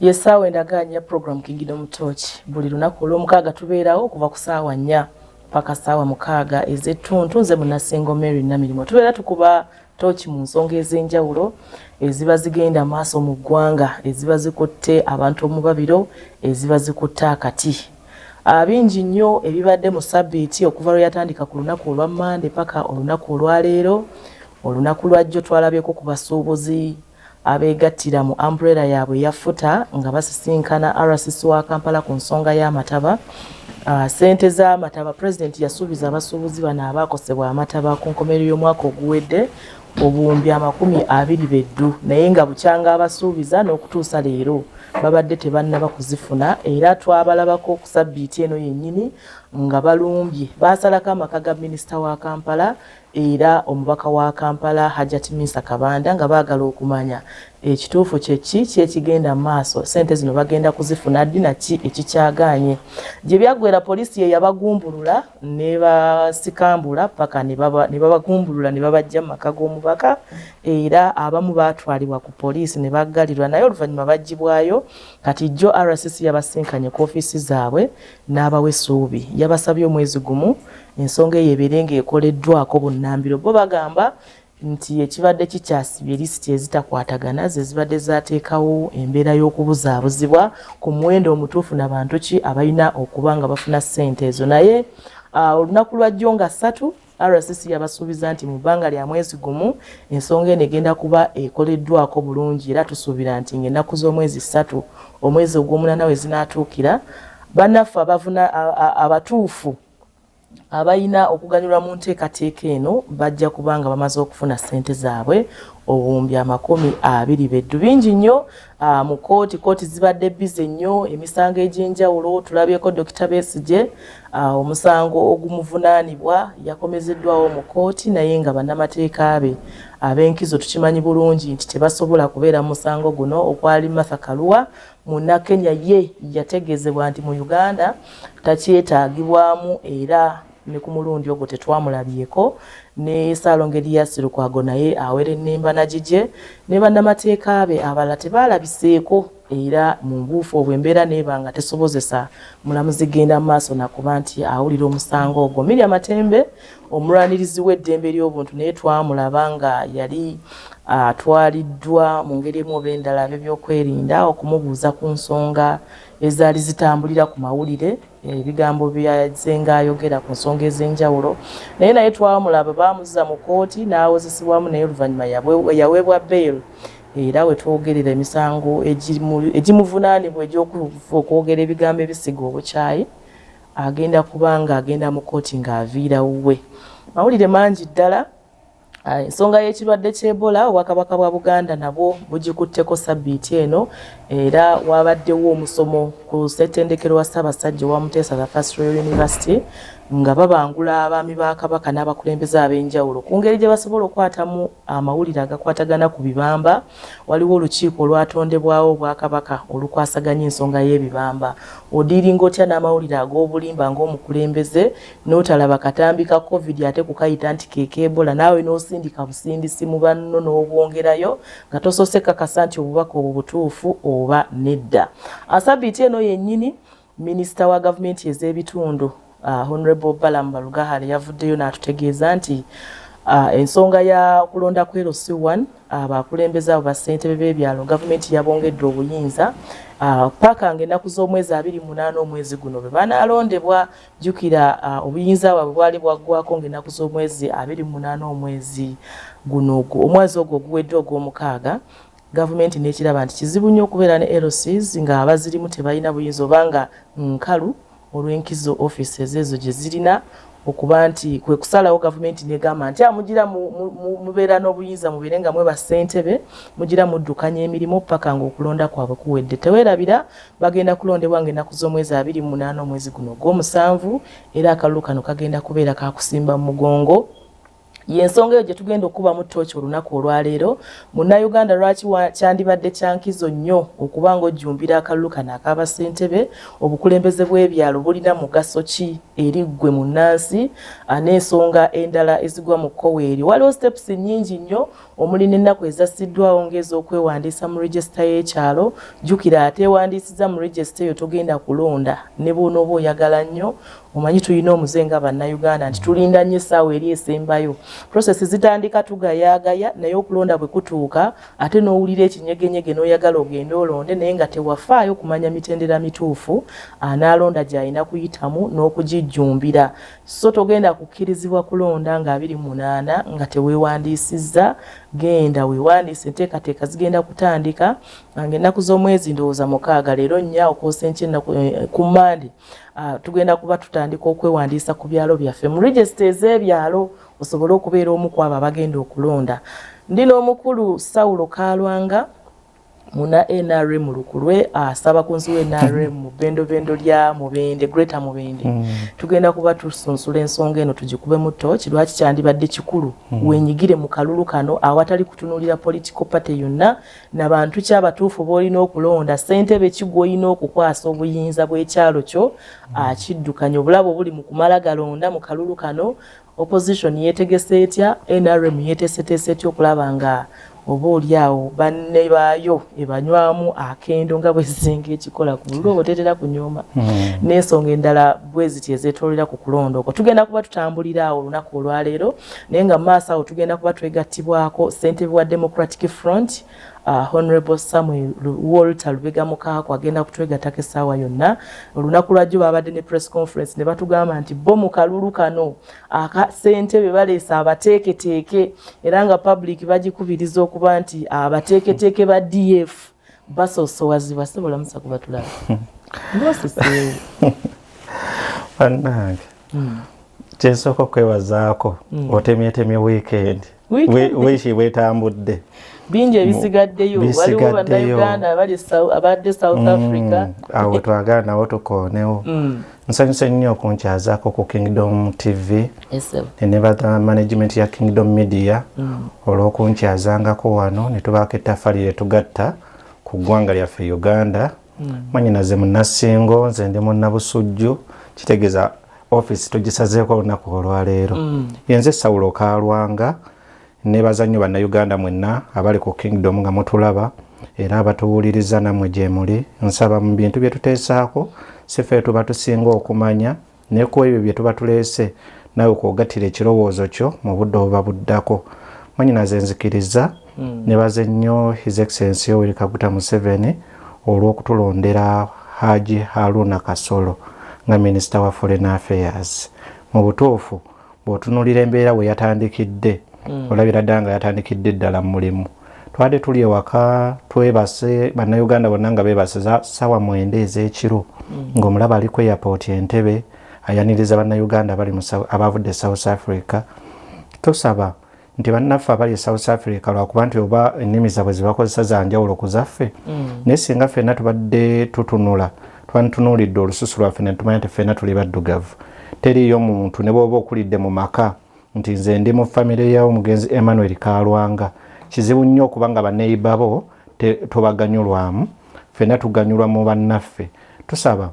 Yessaawa endagaanya program Kingdom Torch. Buli lunaku olw'omukaaga tubeerawo okuva ku ssaawa 4 paka ssaawa 6 ez'ettuntu. Nze Munasengo Mary Namirimu. Tubeera tukuba tooki mu nsonga ez'enjawulo eziba zigenda maaso mu ggwanga, eziba zikutte abantu omubabiro, eziba zikutte akati. Bingi nnyo ebibadde mu sabbiiti okuva lwe yatandika ku lunaku olwa Mmande paka olunaku olwaleero. Olunaku lwajjo twalabyeko ku basuubuzi abeegattira mu umbrella yaabwe eya FUTA nga basisinkana RCC wa Kampala ku nsonga y'amataba. Ssente z'amataba, Pulezidenti yasuubiza abasuubuzi bano abaakosebwa amataba ku nkomerero y'omwaka oguwedde obuwumbi 20 beddu, naye nga bukyanga abasuubiza n'okutuusa leero babadde tebannaba kuzifuna. Era twabalabako ku sabbiiti eno yennyini nga balumbye, baasalako amaka ga minisita wa Kampala era omubaka wa Kampala Hajat Minsa Kabanda nga baagala okumanya ekituufu kyeki ki ekigenda mu maaso, ssente zino bagenda kuzifuna ddi, naki ekikyagaanye. Gye byaggwera poliisi ye yabagumbulula ne basikambula paka ne babagumbulula ne babajja mu maka g'omubaka, era abamu baatwalibwa ku poliisi ne baggalirwa, naye oluvannyuma baggyibwayo. Kati jjo RCC yabasinkanye ku ofiisi zaabwe n'abawa essuubi. Yabasabye omwezi gumu ensonga eyo ebeere ng'ekoleddwako bunnambiro. Bo bagamba nti ekibadde kikyasibye lisiti ezitakwatagana ze zibadde zaateekawo embeera y'okubuzaabuzibwa ku muwendo omutuufu na bantu ki abalina okuba nga bafuna ssente ezo. Naye olunaku lwa jjo nga 3, RCC yabasuubiza nti mu bbanga lya mwezi gumu ensonga eno egenda kuba ekoleddwako bulungi, era tusuubira nti ng'ennaku z'omwezi 3 omwezi ogw'omunaana we zinaatuukira, bannaffe abavuna abatuufu abalina okuganyulwa mu nteekateeka eno bajja kuba nga bamaze okufuna ssente zaabwe obuwumbi 20 beddu. Bingi nnyo mu kooti, kooti zibadde busy nnyo, emisango egy'enjawulo. Tulabyeko Dr. Besigye, omusango ogumuvunaanibwa yakomezeddwawo mu kooti, naye nga bannamateeka be ab'enkizo tukimanyi bulungi nti tebasobola kubeera mu musango guno. Okwali Martha Karua, Munnakenya, ye yategeezebwa nti mu Uganda takyetaagibwamu, era ne ku mulundi ogwo tetwamulabyeko. Ne Ssaalongo Erias Lukwago naye awerennemba na gigye, ne bannamateeka be abalala tebaalabiseeko, era mu mbuufu obwo embeera neeba nga tesobozesa mulamuzi genda mu maaso nakuba nti awulira omusango ogwo. Miria Matembe, omulwanirizi w'eddembe ly'obuntu, naye twamulaba nga yali atwaliddwa mu ngeri emu oba endala ab'ebyokwerinda okumubuuza ku nsonga ezaali zitambulira ku mawulire, ebigambo byazenga ayogera ku nsonga ez'enjawulo, naye twamulaba baamuzza mu kooti n'awozesebwamu, naye oluvannyuma yaweebwa bail. Era we twogerera emisango egimuvunaanibwa egy'okwogera ebigambo ebisiga obukyayi, agenda kuba nga agenda mu kooti ng'aviira wuwe. Mawulire mangi ddala. Ensonga y'ekirwadde ky'Ebola, Obwakabaka bwa Buganda nabwo bugikutteko sabbiiti eno, era wabaddewo omusomo ku ssettendekero wa Ssaabasajja owa Muteesa the First Royal University nga babangula abaami ba Kabaka n'abakulembeze ab'enjawulo ku ngeri gye basobola okukwatamu amawulire agakwatagana ku bibamba. Waliwo olukiiko olwatondebwawo Obwakabaka olukwasaganya ensonga y'ebibamba. Odiiringa otya n'amawulire ag'obulimba ng'omukulembeze n'otalaba katambi ka COVID ate kukayita nti ke k'Ebola, naawe n'osindika busindisi mu banno n'obwongerayo nga tosoose kakasa nti obubaka obwo butuufu oba nedda? Sabbiiti eno yennyini minisita wa gavumenti ez'ebitundu, Honorable Balaam Barugahara, yavuddeyo n'atutegeeza nti ensonga ya kulonda ku LC1, abakulembeze abo bassentebe b'ebyalo gavumenti yabongedde obuyinza paka ng'ennaku z'omwezi 28 omwezi guno bwe banaalondebwa. Jjukira obuyinza bwabwe bwali bwaggwako ng'ennaku z'omwezi 28 omwezi guno, omwezi ogwo oguwedde ogw'omukaaga. Gavumenti n'ekiraba nti kizibu nnyo okubeera ne LCs ng'abazirimu tebalina buyinza oba nga nkalu olw'enkizo offices ezo gye zirina okuba, nti kwe kusalawo gavumenti negamba nti amugira mubeera n'obuyinza, mubeere nga mwe bassentebe mugira muddukanya emirimu paka ng'okulonda kwabwe kuwedde. Teweerabira bagenda kulondebwa ng'ennaku z'omwezi 28 omwezi guno ogw'omusanvu, era akalulu kano kagenda kubeera kakusimba mu mugongo. Yensonga eyo gye tugenda okukubamu ttooki olunaku olwaleero. Munnayuganda, lwaki kyandibadde kya nkizo nnyo okuba ng'ojjumbira akalulu kano ak'abassentebe? Obukulembeze bw'ebyalo bulina mugaso ki eri ggwe munnansi, n'ensonga endala ezigwa mu kkowe eryo? Waliwo steps nnyingi nnyo, omuli n'ennaku ezassiddwawo ng'ez'okwewandiisa mu register y'ekyalo. Jjukira, ateewandiisiza mu register eyo togenda kulonda ne bw'onooba oyagala nnyo. Omanyi tulina omuze nga Bannayuganda nti tulinda nnyo essaawa eri esembayo, process zitandika tugayaagaya, naye okulonda bwe kutuuka ate n'owulira ekinyegenyege n'oyagala ogende olonde, naye nga tewafaayo kumanya mitendera mituufu anaalonda gy'alina kuyitamu n'okugijjumbira. So togenda kukkirizibwa kulonda nga 28 nga teweewandiisizza. Genda weewandiise. Enteekateeka zigenda kutandika nga ennaku z'omwezi ndowooza 6, leero 4, okwosa enkya ku Mande tugenda kuba tutandika okwewandiisa ku byalo byaffe mu register ez'ebyalo, osobole okubeera omu ku abo abagenda okulonda. Ndi n'omukulu Saulo Kalwanga, muna NRM lukulwe, ssabakunzi we NRM mu bendobendo lya Mubende, Greater Mubende. Tugenda kuba tusunsula ensonga eno tugikubemu ttooki. Lwaki kyandibadde kikulu wenyigire mu kalulu kano awatali kutunuulira political party yonna, nabantu ki abatuufu b'olina okulonda, ssentebe ki gw'olina okukwasa obuyinza bw'ekyalo kyo akiddukanya, obulabo obuli mu kumala galonda mu kalulu kano, opposition yeetegese etya, NRM yeeteeseteese etya okulaba nga oba oli awo banne baayo ebanywamu akendo nga bwezisenga ekikola ku bululu obwo tetera kunyooma, n'ensonga endala bwe ziti ezeetoolera ku kulonda okwo. Tugenda kuba tutambulira awo olunaku olwaleero, naye nga maaso awo tugenda kuba twegattibwako ssentebe wa Democratic Front, Honorable Samuel Walter Lubega Mukaako, agenda kutwegattako essaawa yonna. Olunaku lwajjo babadde ne press conference ne batugamba nti bo mu kalulu kano aka ssentebe baleese abateeketeeke, era nga public bagikubiriza okuba nti abateeketeeke ba DF basoosowazibwa. Sobola musa kuba tulaba ng'oseseewo. Bannange, kyensooka okwebazaako, otemyetemye weekend. Wiiki bwetambudde. Bingi ebisigaddeyo. Waliwo Bannayuganda abadde South Africa. Awo twagala nawo tukoonewo. Nsanyuse nnyo okunkyazaako ku Kingdom TV nenebaza management ya Kingdom Media olw'okunkyazangako wano ne tubaako ettaffaali lye tugatta ku ggwanga lyaffe Uganda. Mwanyinaze Munnasingo, nze ndi Munnabusujju, kitegeeza offisi tugisazeeko olunaku olwaleero. Yenze Sawulo Kalwanga. Nebaza nnyo Bannayuganda mwenna abali ku Kingdom nga mutulaba era abatuwuliriza nammwe gye muli. Nsaba mu bintu bye tuteesaako si ffe tuba tusinga okumanya, naye ku ebyo bye tuba tuleese naawe kwogattira ekirowoozo kyo mu budde obuba buddako. Mwanyinaze, nzikiriza nebaze nnyo His Excellency Yoweri Kaguta Museveni olw'okutulondera Haji Haruna Kasolo nga Minisita wa Foreign Affairs. Mu butuufu, bw'otunuulira embeera we yatandikidde, olabira ddala nga yatandikidde ddala mu mulimu. Twabadde tuli ewaka twebase, Bannayuganda bonna nga beebase ssaawa 9 ez'ekiro, ng'omulaba ali ku airport Entebe ayaniriza Bannayuganda abali abavudde South Africa. Tusaba nti bannaffe abali e South Africa, lwakuba nti oba ennimi zaabwe zebakozesa za njawulo ku zaffe, naye singa ffenna tubadde tutunula, twantunuulidde olususu lwaffe ne tumanya nti ffenna tuli baddugavu. Teriiyo muntu, ne bw'oba okulidde mu maka nti nze ndi mu famire yawo omugenzi Emmanuel Kalwanga, kizibu nnyo okuba nga baneyiba bo tobaganyulwamu. Ffenna tuganyulwa mu bannaffe. Tusaba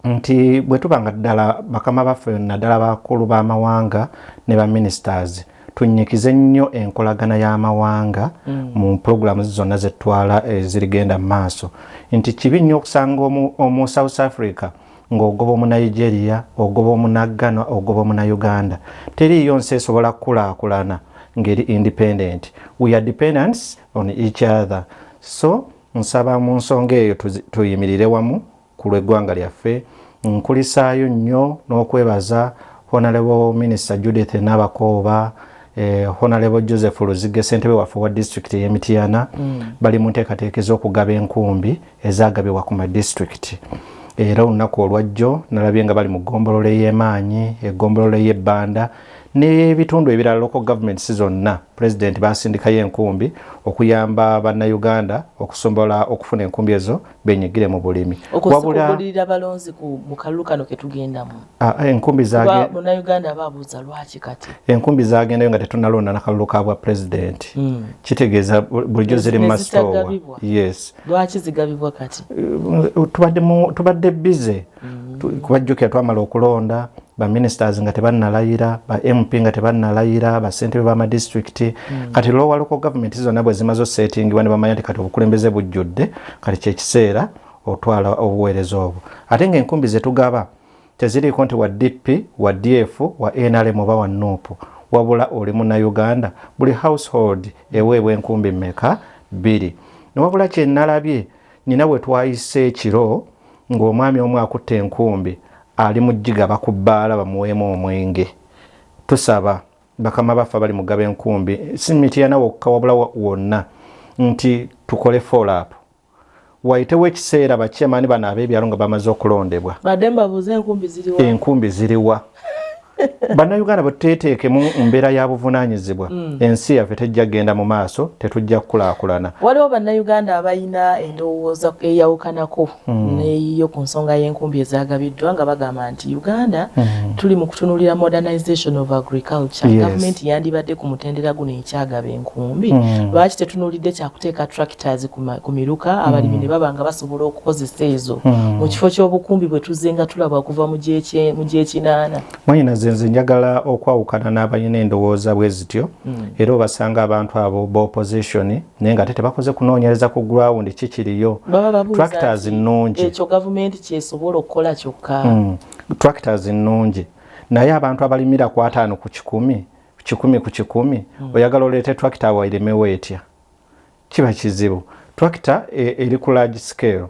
nti bwe tuba nga ddala bakama baffe, naddala bakulu b'amawanga ne ba ministers, tunyikize nnyo enkolagana y'amawanga mu programs zonna zetwala ezirigenda mu maaso, nti kibi nnyo okusanga omu South Africa ng'ogoba Omunigeria, ogoba Omunaggana, ogoba Omunauganda. Teriiyo nsi esobola kukulaakulana ng'eri independent. We are dependents on each other. So nsaba mu nsonga eyo tuyimirire wamu ku lw'eggwanga lyaffe. Nkulisaayo nnyo n'okwebaza Honorable Minister Judith Nabakooba, Honorable Joseph Luzige, ssentebe waffe wa disitulikiti ey'Emityana. Bali mu nteekateeka ez'okugaba enkumbi ezagabibwa ku madisitulikiti, era olunaku olwajjo nalabye nga bali mu ggombolola ey'emaanyi, eggombolola ey'ebbanda. N'ebitundu ebirala, local governments zonna, president basindikayo enkumbi okuyamba Bannayuganda okusobola okufuna enkumbi ezo benyigire mu bulimi. Wabula balonzi mu kalulu kano ketugendamu. Enkumbi zage Munnayuganda babuuza lwaki kati enkumbi zagendayo nga tetunalonda nakalulu ka bwa president. Kitegeeza bulijjo ziri mu masitoowa. Yes. Lwaki zigabibwa kati? Tubadde busy. Kubajjukira twamala okulonda ba ministers nga tebannalayira, ba MP nga tebannalayira, ba ssentebe b'amadistrict. Kati lower local government zonna bwe zimaze osetingibwa ne bamanya nti kati obukulembeze bujjudde, kati kyekiseera otwala obuweereza obwo. Ate ng'enkumbi zetugaba teziriiko nti wa DP, wa DF, wa NRM oba wa NUP, wabula oli Munnayuganda, buli household eweebwa enkumbi mmeka? 2. Newabula kyenalabye, nina bwe twayise ekiro ng'omwami omu akutte enkumbi ali mu gigaba ku bbaala bamuweemu omwenge. Tusaba bakama baffe abali mugaba enkumbi, si Mityana wokka wabula wonna, nti tukole follow up, wayitewo ekiseera bachairman bano ab'ebyalo nga bamaze okulondebwa. Badde mbabuuza enkumbi ziriwa. Enkumbi ziriwa? Bannayuganda bwe tuteeteekemu mbeera ya buvunaanyizibwa, ensi yaffe tejja kugenda mu maaso, tetujja kukulaakulana. Waliwo Bannayuganda abalina endowooza eyawukanako neyiyo ku nsonga y'enkumbi ezagabiddwa, nga bagamba nti Uganda tuli mu kutunuulira modernization of agriculture. Gavumenti yandibadde ku mutendera guno ekyagaba enkumbi. Lwaki tetunuulidde kyakuteeka tractors ku miruka, abalimi ne baba nga basobola okukozesa ezo mu kifo ky'obukumbi bwe tuzze nga tulaba okuva mu gyekinaana? Mwanyinaze, nze njagala okwawukana n'abalina endowooza bwe zityo. Era obasanga abantu abo ba opposition, naye nga ate tebakoze kunoonyereza ku ground kikiriyo. Baba babuuza Tractors nti nnungi. Ekyo gavumenti kyesobola okukola kyokka. Tractors nnungi, naye abantu abalimira ku 50 ku 100, 100 ku 100, oyagala oleete tractor wairimewo etya? Kiba kizibu. Tractor eri ku large scale.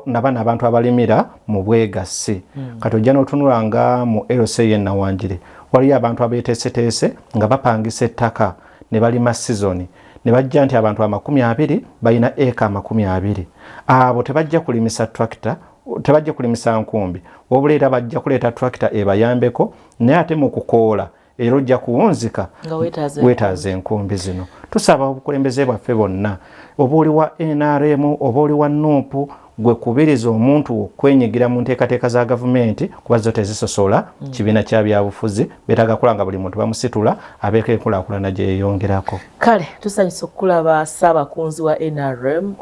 Nabano abantu abalimira mu bwegassi, kati ojja n'otunula nga mu LC y'e Nawanjire waliyo abantu abeeteeseteese nga bapangisa ettaka ne balima season, ne bajja nti abantu 20 balina eka 20. Abo tebajja kulimisa tractor, tebajja kulimisa nkumbi, wabula era bajja kuleeta tractor ebayambeko, naye ate mu kukoola era ojja kuwunzika nga weetaaza weetaaza enkumbi zino. Tusaba obukulembeze bwaffe bonna, oba oli wa NRM oba oli wa NUP, gwe kubiriza omuntu okwenyigira mu nteekateeka za gavumenti, kuba zo tezisosola kibiina kya byabufuzi. Beetaaga kula nga buli muntu bamusitula abeeko enkulaakulana gye yeeyongerako. Kale tusanyusa okukulaba, Ssaabakunzi wa NRM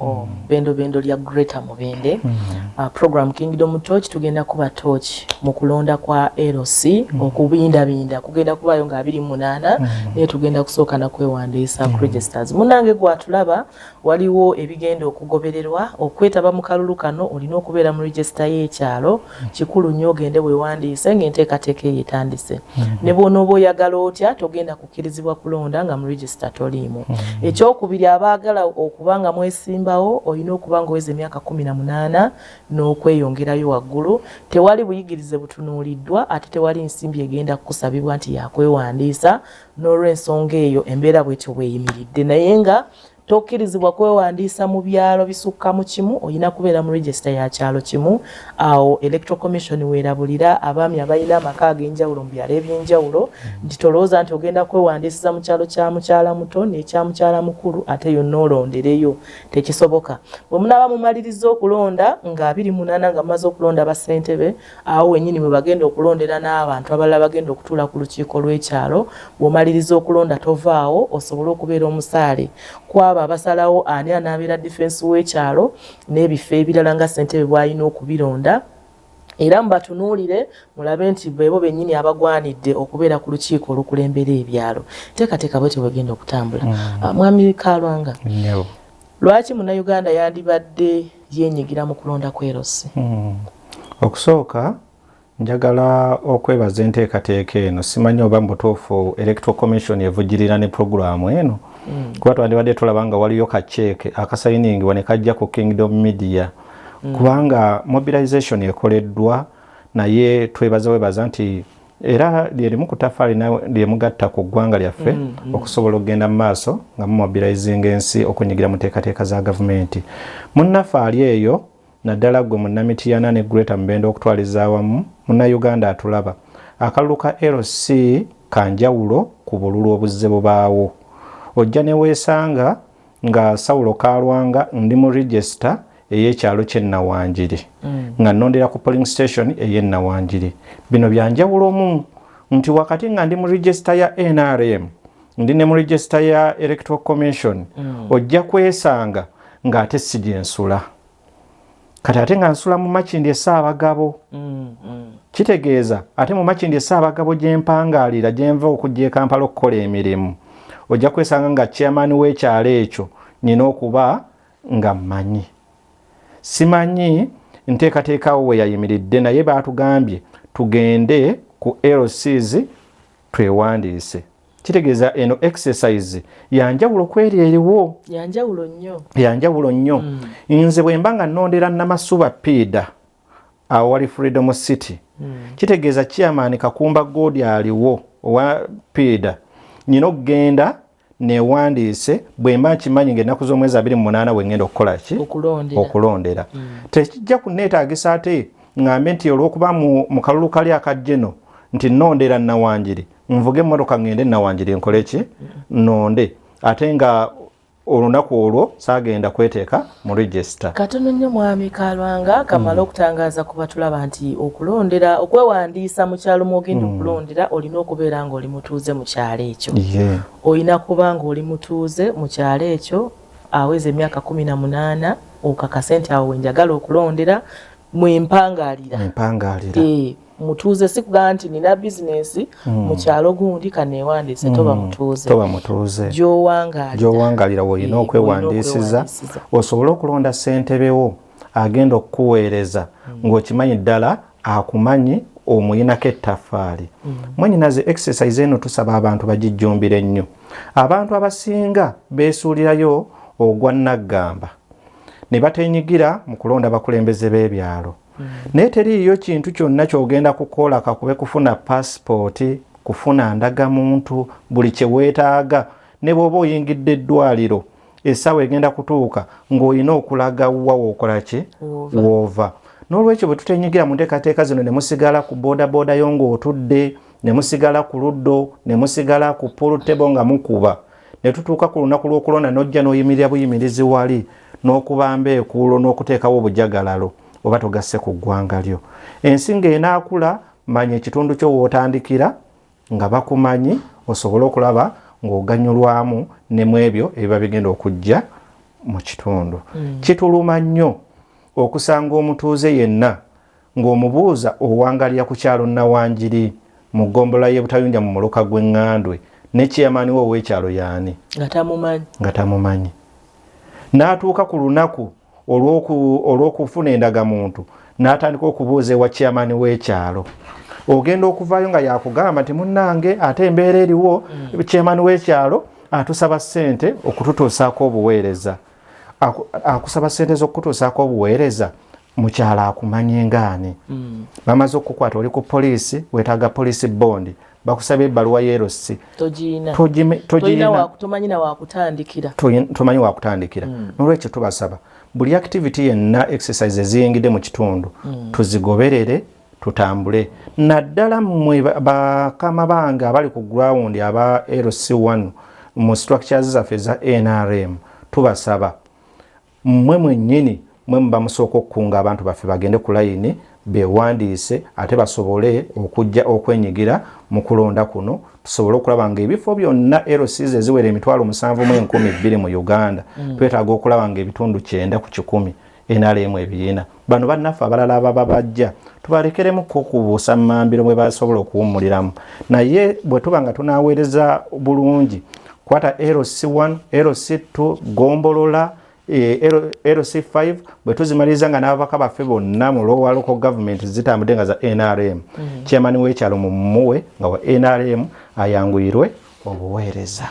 bendobendo lya Greater Mubende. Program Kingdom Torch, tugenda kuba torch mu kulonda kwa LC. Okubindabinda kugenda kubaayo nga 28, naye tugenda kusooka nakwewandiisa ku registers. Munange gwatulaba, waliwo ebigenda okugobererwa okwetaba mu kalulu kano. Olina okubeera mu register y'ekyalo. Kikulu nnyo ogende weewandiise ng'enteekateeka eyo etandise. Ne bw'onooba oyagala otya, togenda kukkirizibwa kulonda nga mu register toliimu. Ekyokubiri, abaagala okuba nga mwesimbawo, olina okuba nga oweza emyaka 18 n'okweyongerayo waggulu. Tewali buyigirize butunuuliddwa, ate tewali nsimbi egenda kukusabibwa nti yakwewandiisa. N'olwensonga eyo, embeera bwetyo bweyimiridde, naye nga tokkirizibwa kwewandiisa mu byalo bisukka mu kimu. Olina kubeera mu register ya kyalo kimu. Awo Electoral Commission weerabulira abaami abalina amaka ag'enjawulo mu byalo ebyenjawulo nti tolowooza nti ogenda kwewandiisiza mu kyalo kya mukyala muto n'ekya mukyala mukulu ate yonna olondereyo. Tekisoboka. Bwe munaaba mumaliriza okulonda nga 28, nga mumaze okulonda bassentebe, awo wennyini bwe bagenda okulondera n'abantu abalala bagenda okutuula ku lukiiko lw'ekyalo. Bw'omaliriza okulonda, tovaawo osobole okubeera omusaale ku abo abasalawo ani anaabeera defense w'ekyalo n'ebifo ebirala nga ssentebe bw'alina okubironda. Era mubatunuulire mulabe nti bebo bennyini abagwanidde okubeera ku lukiiko olukulembera ebyalo. Teekateeka bwetyo bwegenda okutambula. Mwami Kalwanga, lwaki Munnayuganda yandibadde yeenyigira mu kulonda kw'e LC? Okusooka njagala okwebaza enteekateeka eno. Simanyi oba mu butuufu Electoral Commission evujjirira ne puroguraamu eno, kuba twandibadde tulaba nga waliyo kaceeke akasayiningibwa ne kajja ku Kingdom Media, kubanga mobilization ekoleddwa. Naye twebaza webaza nti era lyerimu ku tafaali lyemugatta ku ggwanga lyaffe okusobola okugenda mu maaso nga mumobilizinga ensi okunyigira mu nteekateeka za gavumenti. Munnaffe ali eyo, naddala ggwe Munnamityana ne Greater Mubende okutwaliza awamu Munnayuganda atulaba, akalulu ka LC. Kanjawulo ku bululu obuzze bubaawo. Ojja ne weesanga nga Saulo Kalwanga ndi mu register ey'ekyalo ky'e Nawanjiri nga nnondera ku polling station ey'e Nawanjiri. Bino bya njawulomu nti wakati nga ndi mu register ya NRM, ndi ne mu register ya Electoral Commission, ojja kwesanga ng'ate si gye nsula. Kati ate nga nsula mu Makindye Ssaabagabo, kitegeeza ate mu Makindye Ssaabagabo gye mpangaalira, gye nva okujja e Kampala okukola emirimu, ojja kwesanga nga chairman w'ekyalo ekyo nina okuba nga mmanyi. Simanyi nteekateekawo we yayimiridde, naye baatugambye tugende ku LCs twewandiise. Kitegeeza eno exercise yanjawulo kweri eriwo. Yanjawulo nnyo. Yanjawulo nnyo. Nze bwe mba nga nnondera Namasuba Piida awo wali Freedom City, kitegeeza chairman Kakumba Godi aliwo owa Piida nyina okugenda newandiise bwe mba nkimanyi ng'ennaku z'omwezi 28 bwe ngenda okukola ki? Okulondera. Tekijja kunneetaagisa ate ŋŋambe nti olw'okuba mu kalulu kali akajjeno nti nnondera Nawanjiri, nvuge emmotoka ŋŋende Nawanjiri nkole ki? Nnonde, ate nga olunaku olwo saagenda kweteeka mu register. Katono nnyo Mwami Kalwanga kamala okutangaaza ku batulaba nti okulondera, okwewandiisa mu kyalo mw'ogenda okulondera, olina okubeera ng'oli mutuuze mu kyalo ekyo. Olina kuba ng'oli mutuuze mu kyalo ekyo aweza emyaka 18, okakase nti awo wenjagala okulondera mwempangaalira. Empangaalira. Mutuuze, si kugamba nti nina bizinensi mu kyalo gundi kaneewandiise. Toba mutuuze. Toba mutuuze. Gy'owangalira. Gy'owangalira woolina okwewandiisiza osobole okulonda ssentebe wo agenda okukuweereza ng'okimanyi ddala akumanyi, omuyinako ettaffaali. Mwannyinaze, exercise eno tusaba abantu bagijjumbire nnyo. Abantu abasinga beesuulirayo ogwa naggamba ne batenyigira mu kulonda bakulembeze b'ebyalo, naye teriiyo kintu kyonna ky'ogenda kukola kakube kufuna pasipooti, kufuna ndagamuntu, buli kye weetaaga. Ne bw'oba oyingidde eddwaliro, essaawa egenda kutuuka ng'olina okulaga wa wookola ki, woova. N'olwekyo bwe tutenyigira mu nteekateeka zino ne musigala ku boodabooda yo ng'otudde, ne musigala ku luddo, ne musigala ku pool table nga mukuba, ne tutuuka ku lunaku lw'okulonda n'ojja n'oyimirira buyimirizi wali n'okubamba ekuulo n'okuteekawo obujagalalo, oba togasse ku ggwanga lyo. Ensi ng'enaakula, manya ekitundu kyo w'otandikira nga bakumanyi, osobole okulaba ng'oganyulwamu ne mu ebyo ebiba bigenda okujja mu kitundu. Kituluma nnyo okusanga omutuuze yenna ng'omubuuza owangalira ku kyalo Nawanjiri mu ggombolola y'e Butayunja mu muluka gw'Eŋŋandwe, ne chairman we ow'ekyalo yaani? Nga tamumanyi. Nga tamumanyi. N'atuuka ku lunaku olw'okufuna endagamuntu n'atandika okubuuza ewa chairman w'ekyalo. Ogenda okuvaayo nga yakugamba nti munnange, ate embeera eriwo, chairman w'ekyalo atusaba ssente okututuusaako obuweereza. Akusaba ssente z'okutuusaako obuweereza, mukyalo akumanye ngaani? Bamaze okukukwata, oli ku poliisi, weetaaga poliisi bond, bakusaba ebbaluwa y'erosi. Togiina. Togiina. Tomanyi na wakutandikira. Tomanyi wakutandikira. Nolwekyo tubasaba buli activity yenna, exercise eziyingidde mu kitundu, tuzigoberere, tutambule. Naddala mmwe bakama bange abali ku ground, aba LC1 mu structures zaffe eza NRM, tubasaba mmwe mwennyini mwe muba musooka okukunga abantu baffe bagende ku layini bewandiise, ate basobole okujja okwenyigira mu kulonda kuno, tusobole okulaba nga ebifo byonna LCs eziwera 702,000 mu Uganda, twetaaga okulaba nga ebitundu 90% NRM ebiina. Bano bannaffe abalala ababa bajja tubalekeremuko kubuusa mmambiro bwe basobola okuwummuliramu, naye bwe tuba nga tunaaweereza bulungi, kwata LC1, LC2, gombolola, LC5, bwe tuzimaliriza nga n'ababaka baffe bonna mu lower local government zitambudde nga za NRM, chairman w'ekyalo mumuwe nga wa NRM ayanguyirwe obuweereza.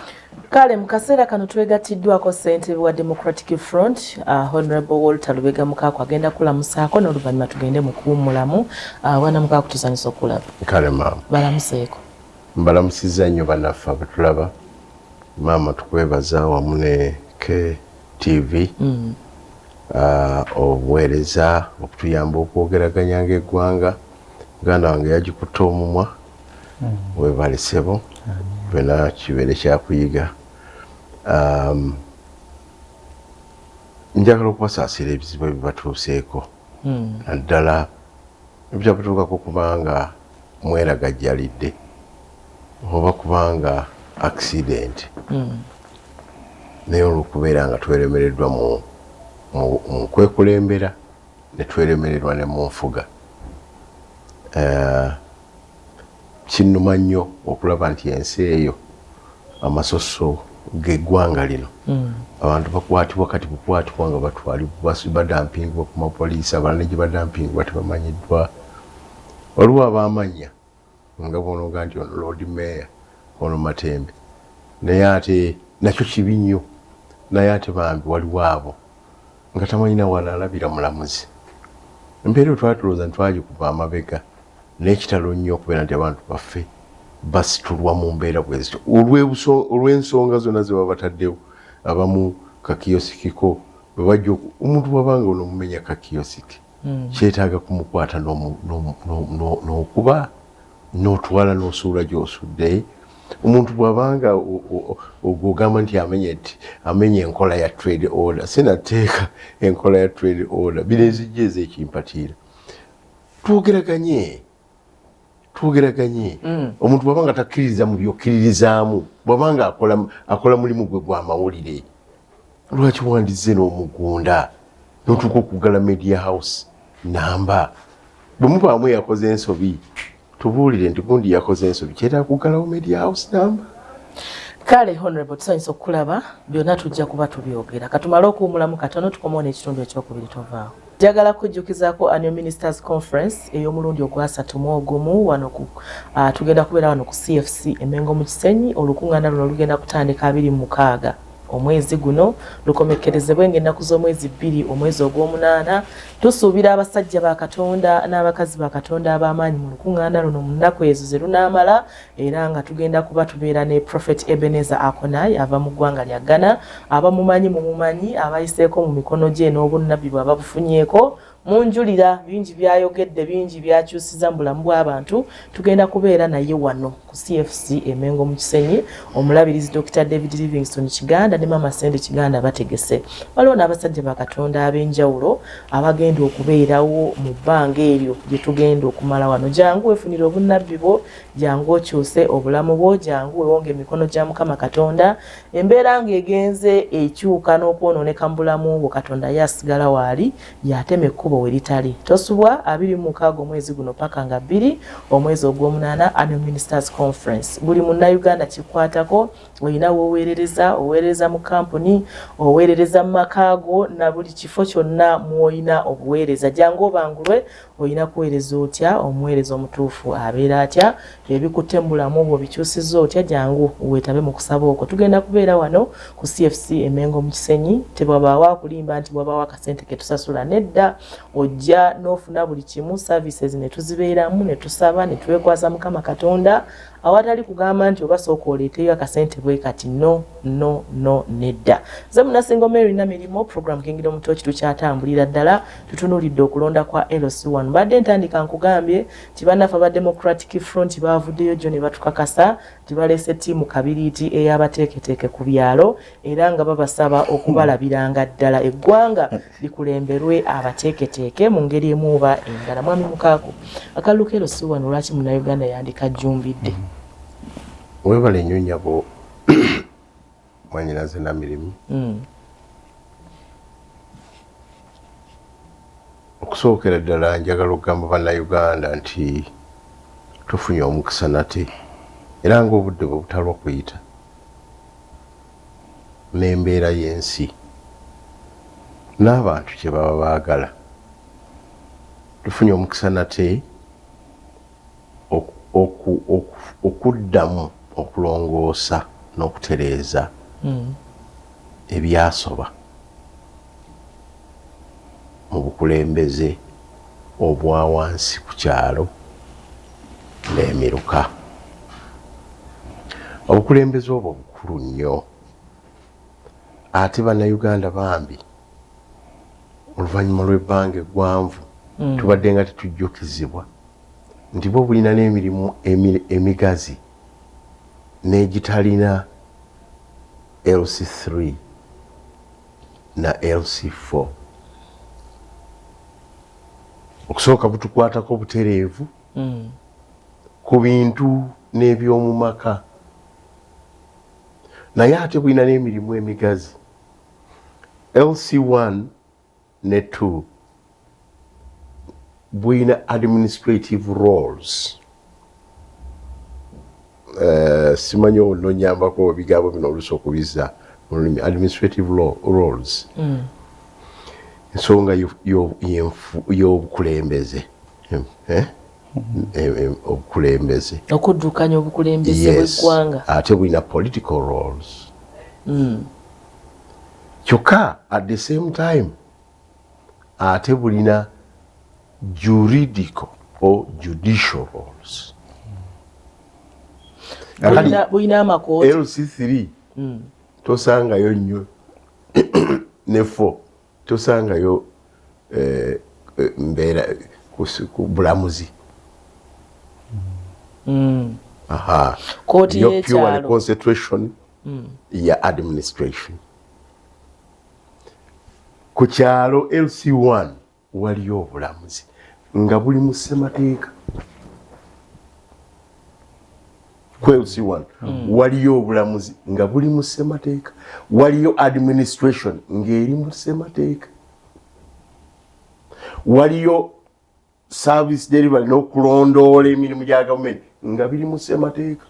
Kale mu kaseera kano twegattiddwako ssentebe wa Democratic Front, Honorable Walter Lubega Mukaaku, agenda kulamusaako n'oluvannyuma tugende mu kuwummulamu. Bwana Mukaaku, tusanyusa okulaba. Kale maama. Balamuseeko. Mbalamusizza nnyo bannaffe abatulaba. Maama, tukwebaza wamu ne KTV obuweereza okutuyamba okwogeraganya ng'eggwanga. Muganda wange yagikutte omumwa. Webale ssebo, fena kibeere kyakuyiga. Njagala okubasaasira ebizibu ebibatuuseeko, naddala ebyabatuukako kubanga mweragajjalidde oba kubanga accident, naye olw'okubeera nga tweremereddwa mu kwekulembera ne tweremererwa ne mu nfuga. Kinnuma nnyo okulaba nti ensi eyo amasoso g'eggwanga lino, abantu bakwatibwa kati bukwatibwa nga batwalibwa, badampingibwa ku mapoliisi, abalala ne gye badampingibwa tebamanyiddwa. Waliwo abamanya nga bw'onoga nti ono Lord Mayor, ono Matembe, naye ate nakyo kibi nnyo, naye ate bambi waliwo abo nga tamanyina wanaalabira mulamuzi. Empeera eyo twali tulowooza nti twagikuba amabega, n'ekitalo nnyo okubeera nti abantu baffe basitulwa mu mbeera bwe zityo olw'ensonga zonna ze baba bataddewo. Abamu kakiyosikiko bwe bajja, omuntu bw'abanga onomumenya kakiyosiki, kyetaaga kumukwata n'okuba n'otwala n'osuula gy'osudde. Omuntu bw'abanga ogamba nti amenye enkola ya trade order, sinateeka enkola ya trade order, bino ezijja ez'ekimpatiira, twogeraganye. Omuntu bw'abanga takkiririza mu byokkiririzaamu, bw'abanga akola mulimu gwe gwa mawulire, lwaki wandizze n'omugunda n'otuuka okuggala media house namba? Bwe mubaamu eyakoze ensobi, tubuulire nti gundi yakoze ensobi, kyetaaga kuggalawo media house namba? Kale honorable, tusanyusa okukulaba. Byonna tujja kuba tubyogera. Katumale okuwumulamu katono, tukomewo n'ekitundu ekyokubiri. Tovaawo. Njagala kujjukizaako Annual Ministers Conference ey'omulundi ogwa 31 wano ku tugenda kubeera wano ku CFC Emengo mu Kisenyi. Olukuŋŋaana luno lugenda kutandika 26 omwezi guno, lukomekkerezebwe ng'ennaku z'omwezi 2 omwezi ogw'omunaana. Tusuubira abasajja ba Katonda n'abakazi ba Katonda ab'amaanyi mu lukuŋŋaana luno mu nnaku ezo ze lunaamala, era nga tugenda kuba tubeera ne Prophet Ebenezer Akonai ava mu ggwanga lya Ghana. Abamumanyi mumumanyi, abayiseeko mu mikono gye n'obunnabbi bwe ababufunyeeko munjulira bingi byayogedde, bingi byakyusiza mu bulamu bw'abantu. Tugenda kubeera naye wano ku CFC Emengo mu Kisenyi. Omulabirizi Dr David Livingston Kiganda ne Mama Sende Kiganda bategese. Waliwo n'abasajja ba Katonda ab'enjawulo abagenda okubeerawo mu bbanga eryo gye tugenda okumala wano. Jangu weefunire obunnabbi bwo, jangu okyuse obulamu bwo, jangu wewonge emikono gya Mukama Katonda. Embeera ng'egenze ekyuka n'okwonooneka mu bulamu bwo, Katonda ye asigala waali, yatema ekkubo we litali. Tosubwa 26 omwezi guno paka nga 2 omwezi ogw'omunaana, Annual Ministers Conference. Buli Munnayuganda kikwatako. Olina w'oweerereza, oweerereza mu kampuni, oweerereza mu makaago, na buli kifo kyonna mw'olina obuweereza, jangu obangulwe. Olina kuweereza otya? Omuweereza omutuufu abeera atya? Ebikutte mu bulamu bwo bikyusizza otya? Jangu weetabe mu kusaba okwo. Tugenda kubeera wano ku CFC Emengo mu Kisenyi. Tebwabaawo akulimba nti bwabaawo akasente ke tusasula, nedda. Ojja n'ofuna buli kimu, services ne tuzibeeramu, ne tusaba, ne twekwasa Mukama Katonda, awatali kugamba nti oba sooka oleeteyo akasente bwe kati. No, no, no, nedda. Nze Munasingo Mary Namirimu. Program Kingdom Torch tukyatambulira ddala, tutunuulidde okulonda kwa LC1. Mbadde ntandika nkugambye nti bannaffe aba Democratic Front baavuddeyo jjo ne batukakasa nti baleese ttiimu kabiriiti ey'abateeketeeke ku byalo, era nga babasaba okubalabiranga ddala eggwanga likulemberwe abateeketeeke mu ngeri emu oba endala. Mwami Mukaaku, akalulu ka LC1, lwaki Munnayuganda yandikajjumbidde? Webale nnyo nnyabo mwanyinaze Namirimu. Okusookera ddala njagala okugamba Bannayuganda nti tufunye omukisa nate, era ng'obudde bwe butalwa kuyita n'embeera y'ensi n'abantu kye baba baagala, tufunye omukisa nate okuddamu okulongoosa n'okutereeza ebyasoba mu bukulembeze obwa wansi ku kyalo n'emiruka. Obukulembeze obwo bukulu nnyo, ate Bannayuganda bambi oluvannyuma lw'ebbanga eggwanvu tubadde nga tetujjukizibwa. Nti bwo bulina n'emirimu emigazi n'egitalina LC3 na LC4. Okusooka butukwatako butereevu ku bintu n'ebyomu maka, naye ate bulina n'emirimu emigazi. LC1 ne 2 bulina administrative roles. Simanyi ononyambako ebigambo bino oluusi okubizza mu lulimi, administrative roles. Ensonga y'obukulembeze, eh? Obukulembeze. Okuddukanya obukulembeze bw'eggwanga. Ate bulina political roles. Kyokka at the same time ate bulina juridical or judicial roles. Bulina amakooti. LC3 tosangayo nnyo, ne 4 tosangayo mbeera ku bulamuzi. Aha. Kooti Yo purely y'ekyalo. concentration ya administration. Ku kyalo LC1 waliyo obulamuzi nga buli mu ssemateeka. Ku LC1 waliyo obulamuzi nga buli mu ssemateeka, waliyo administration ng'eri mu ssemateeka, waliyo service delivery n'okulondoola emirimu gya gavumenti nga biri mu ssemateeka.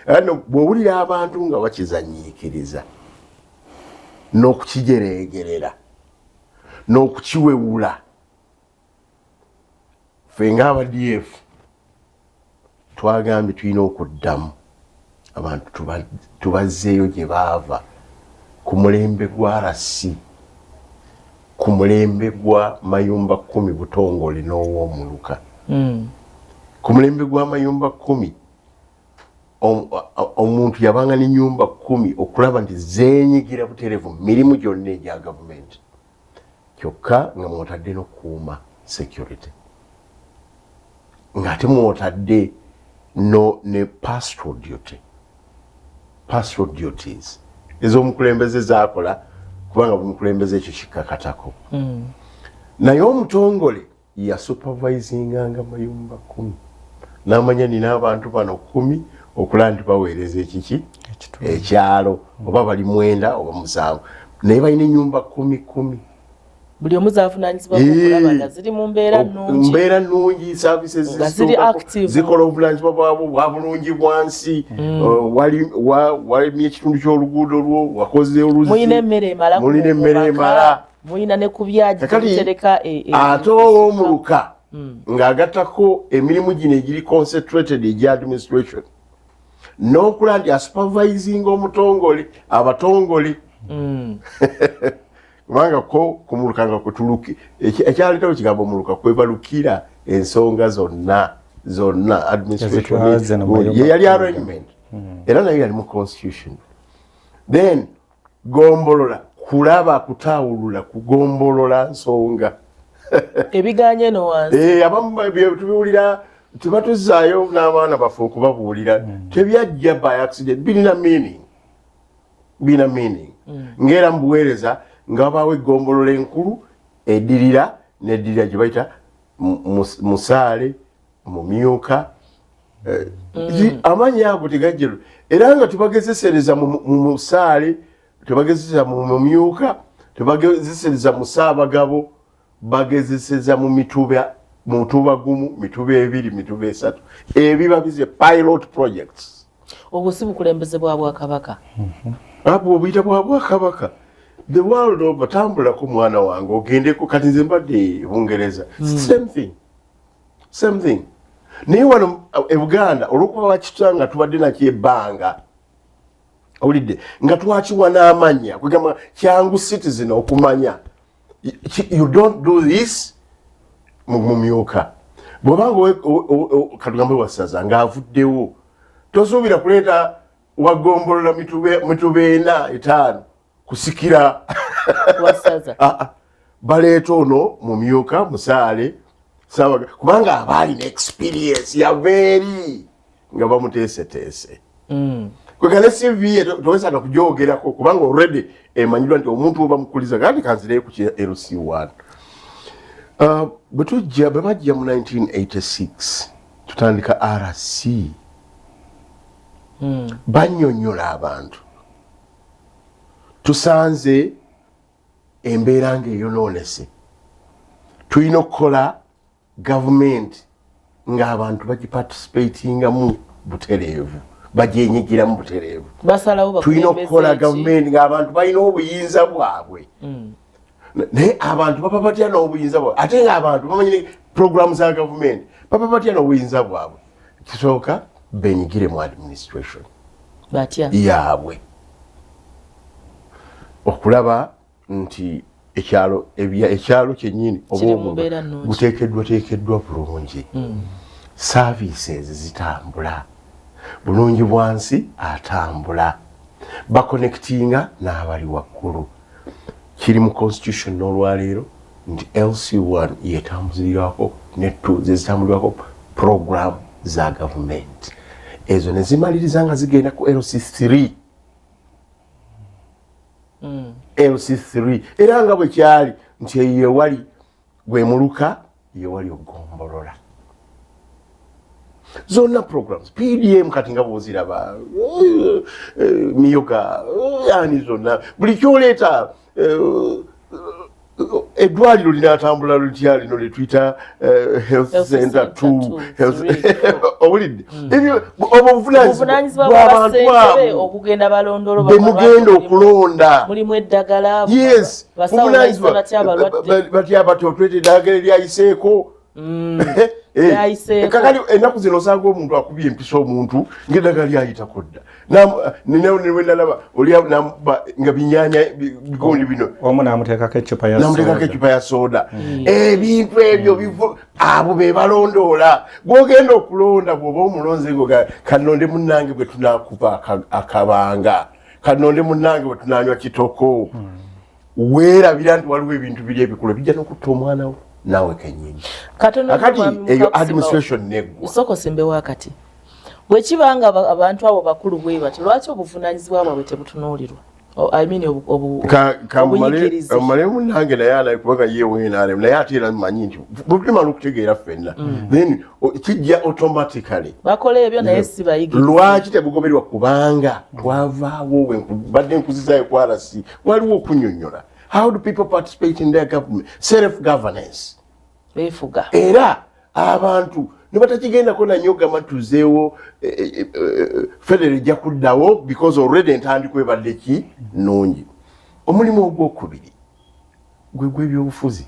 Era bw'owulira abantu nga bakizanyiikiriza n'okukijereegerera n'okukiwewula, ffe ng'aba DF twagambye tulina okuddamu abantu tubazzeeyo gye baava, ku mulembe gwa RC, ku mulembe gwa mayumba 10 butongole n'ow'omuluka. Ku mulembe gwa mayumba 10, omuntu yabanga n'ennyumba 10 okulaba nti zeenyigira butereevu mu mirimu gyonna egya gavumenti, kyokka nga mwotadde n'okukuuma security, ng'ate mwotadde no ne pastoral duty, pastoral duties ez'omukulembeze zaakola, kubanga buli mukulembeze ekyo kikkakatako. Naye omutongole yasupervisinganga mayumba 10, n'amanya nina abantu bano 10 okulaba nti baweereza ekiki ekyalo, oba bali 9 oba 7, naye balina ennyumba 10 10. Buli omu zavunaanyizibwa okulaba nga ziri mu mbeera nnungi. Mbeera nnungi, services Nga ziri active. zikola obuvunanyizibwa bwabwo bwa bulungi bwansi. Walimye ekitundu ky'oluguudo lwo, wakoze oluzzi, Mulina emmere emala ku mulina emmere maka, emala. Mulina ne ku byagi Kakati, bitereka ate ow'omuluka ng'agattako emirimu gino egiri concentrated egya administration n'okulaba nti asupervisinga omutongole, abatongole, kubanga ko kumuluka nga kutuluki ekyaleetawo kigambo muluka, kwebalukira ensonga zonna zonna, administration. Ezitwaze no mayumba Ye yali 10. arrangement, era nayo yali mu constitution. Then gombolola kulaba kutaawulula kugombolola nsonga. Ebiganye eno wansi. Abamu tubiwulira, tebatuzaayo n'abaana baffe okubabuulira. Tebyajja by accident, birina meaning, birina meaning. Ng'era mu buweereza nga wabaawo eggombolola enkulu edirira neddirira gye bayita musaale, mumyuka. Amannya ago tegajjero, era nga tebagezesereza mu musaale, tebagezeseza mu mumyuka, tebagezesereza mu ssaabagabo, bagezeseza mu mituba, mutuba gumu, mituba ebiri, mituba esatu, ebiba bize pilot projects. Obwo si bukulembeze bwa bwakabaka? Abwo obuyita bwa bwakabaka. The world over, tambulako mwana wange ogendeko. Kati nze mbadde e Bungereza, same thing, same thing. Naye wano e Buganda, olwokuba bakitula nga tubadde nakyo ebbanga, owulidde nga twakiwa n'amannya, kwegamba kyangu citizen okumanya you don't do this mu mumyuka. Bwobanga katugambe wasaza ng'avuddewo, tosuubira kuleeta wagombolola mituba ena etaano kusikira. Wasaza. Ah, ah. Baleeta ono mumyuka, musaale. Sabaga kubanga abaali experience yava eri nga bamuteeseteese. Kwegale CV ye towesanga kugyogerako kubanga already emanyirwa nti omuntu oba mukuliza. Kandi kanzireyo ku LC1. Bwe tujja, bwe bajja mu 1986 tutandika RC, bannyonnyola abantu, tusanze embeera ng'eyonoonese, tulina okukola gavumenti ng'abantu bagiparticipatingamu butereevu, bagyenyigiramu butereevu. Basalawo. Tulina okukola gavumenti ng'abantu balina obuyinza bwabwe. Naye abantu baba batya n'obuyinza bwabwe, ate ng'abantu bamanyi programu za gavumenti? Baba batya n'obuyinza bwabwe? Kisooka benyigire mu administration Batya? yaabwe, okulaba nti ekyalo ekyalo kyennyini oba Kiri mu omuga mbeera nnungi. Guteekeddwa teekeddwa bulungi, services zitambula bulungi, bwansi atambula, baconnectinga n'abali waggulu. Kiri mu constitution n'olwaleero nti LC1 yetambuzirwako ne 2 zezitambulirwako program za gavumenti, ezo ne zimaliriza nga zigenda ku LC3. LC3 era nga bwe kyali nti eyo yewali gwe muluka, yewali ogombolola zonna programs PDM. Kati nga bwoziraba miyoga ani zonna, buli kyoleeta, eddwaliro linatambula lutya lino lyetuyita health Health center center two, two, health three, four. Owulidde? Ebyo obwo obuvunanyizibwa buvunanyizibwa bw'abantu bw'abassentebe abo okugenda balondolo bemugenda okulonda. Mulimu eddagala. Yes. Basawo bayisa batya abalwadde? Batya batya otweta eddagala eryayiseeko? Lyayiseeko. Kakali ennaku zino osanga omuntu akubye empisa omuntu ngaeddagala lyayitako dda. Nalaba oli namuba nga binyanya bigundi bino. Omu namuteekako eccupa ya namuteekako soda. Eccupa ya soda. Ebintu ebyo bivu abo be balondoola. Gwogenda okulonda, bw'oba omulonze ngo kanonde munnange bwe tunakuba akabanga, kanonde munnange bwe tunanywa kitoko, weerabira nti waliwo ebintu biri ebikulu bijja n'okutta omwana wo naawe kenyini. Katono. Akati Mwami eyo Mukakusimba, administration neggwa. Soko sembe wakati bwe kiba nga abantu abo bakulu bwe batyo, lwaki obuvunanyizibwa bwabwe tebutunuulirwa? I mean obuyigirize. Kamale munange naye alaye kubanga ye WNRM, naye ate era mmanyi nti bwe okutegeera ffenna, then kijja automatically. Bakola ebyo naye si bayigirize. Lwaki tebugobererwa? Kubanga twavaawo badde nkuzizaayo ku RC, waliwo okunyonyola how do people participate in their government, self governance. Beefuga. Era abantu ne batakigendako nanyo gamba tuzeewo federal ejja kuddawo because already entandikwa ebadde ki nnungi. Omulimu ogwokubiri gwe gw'ebyobufuzi.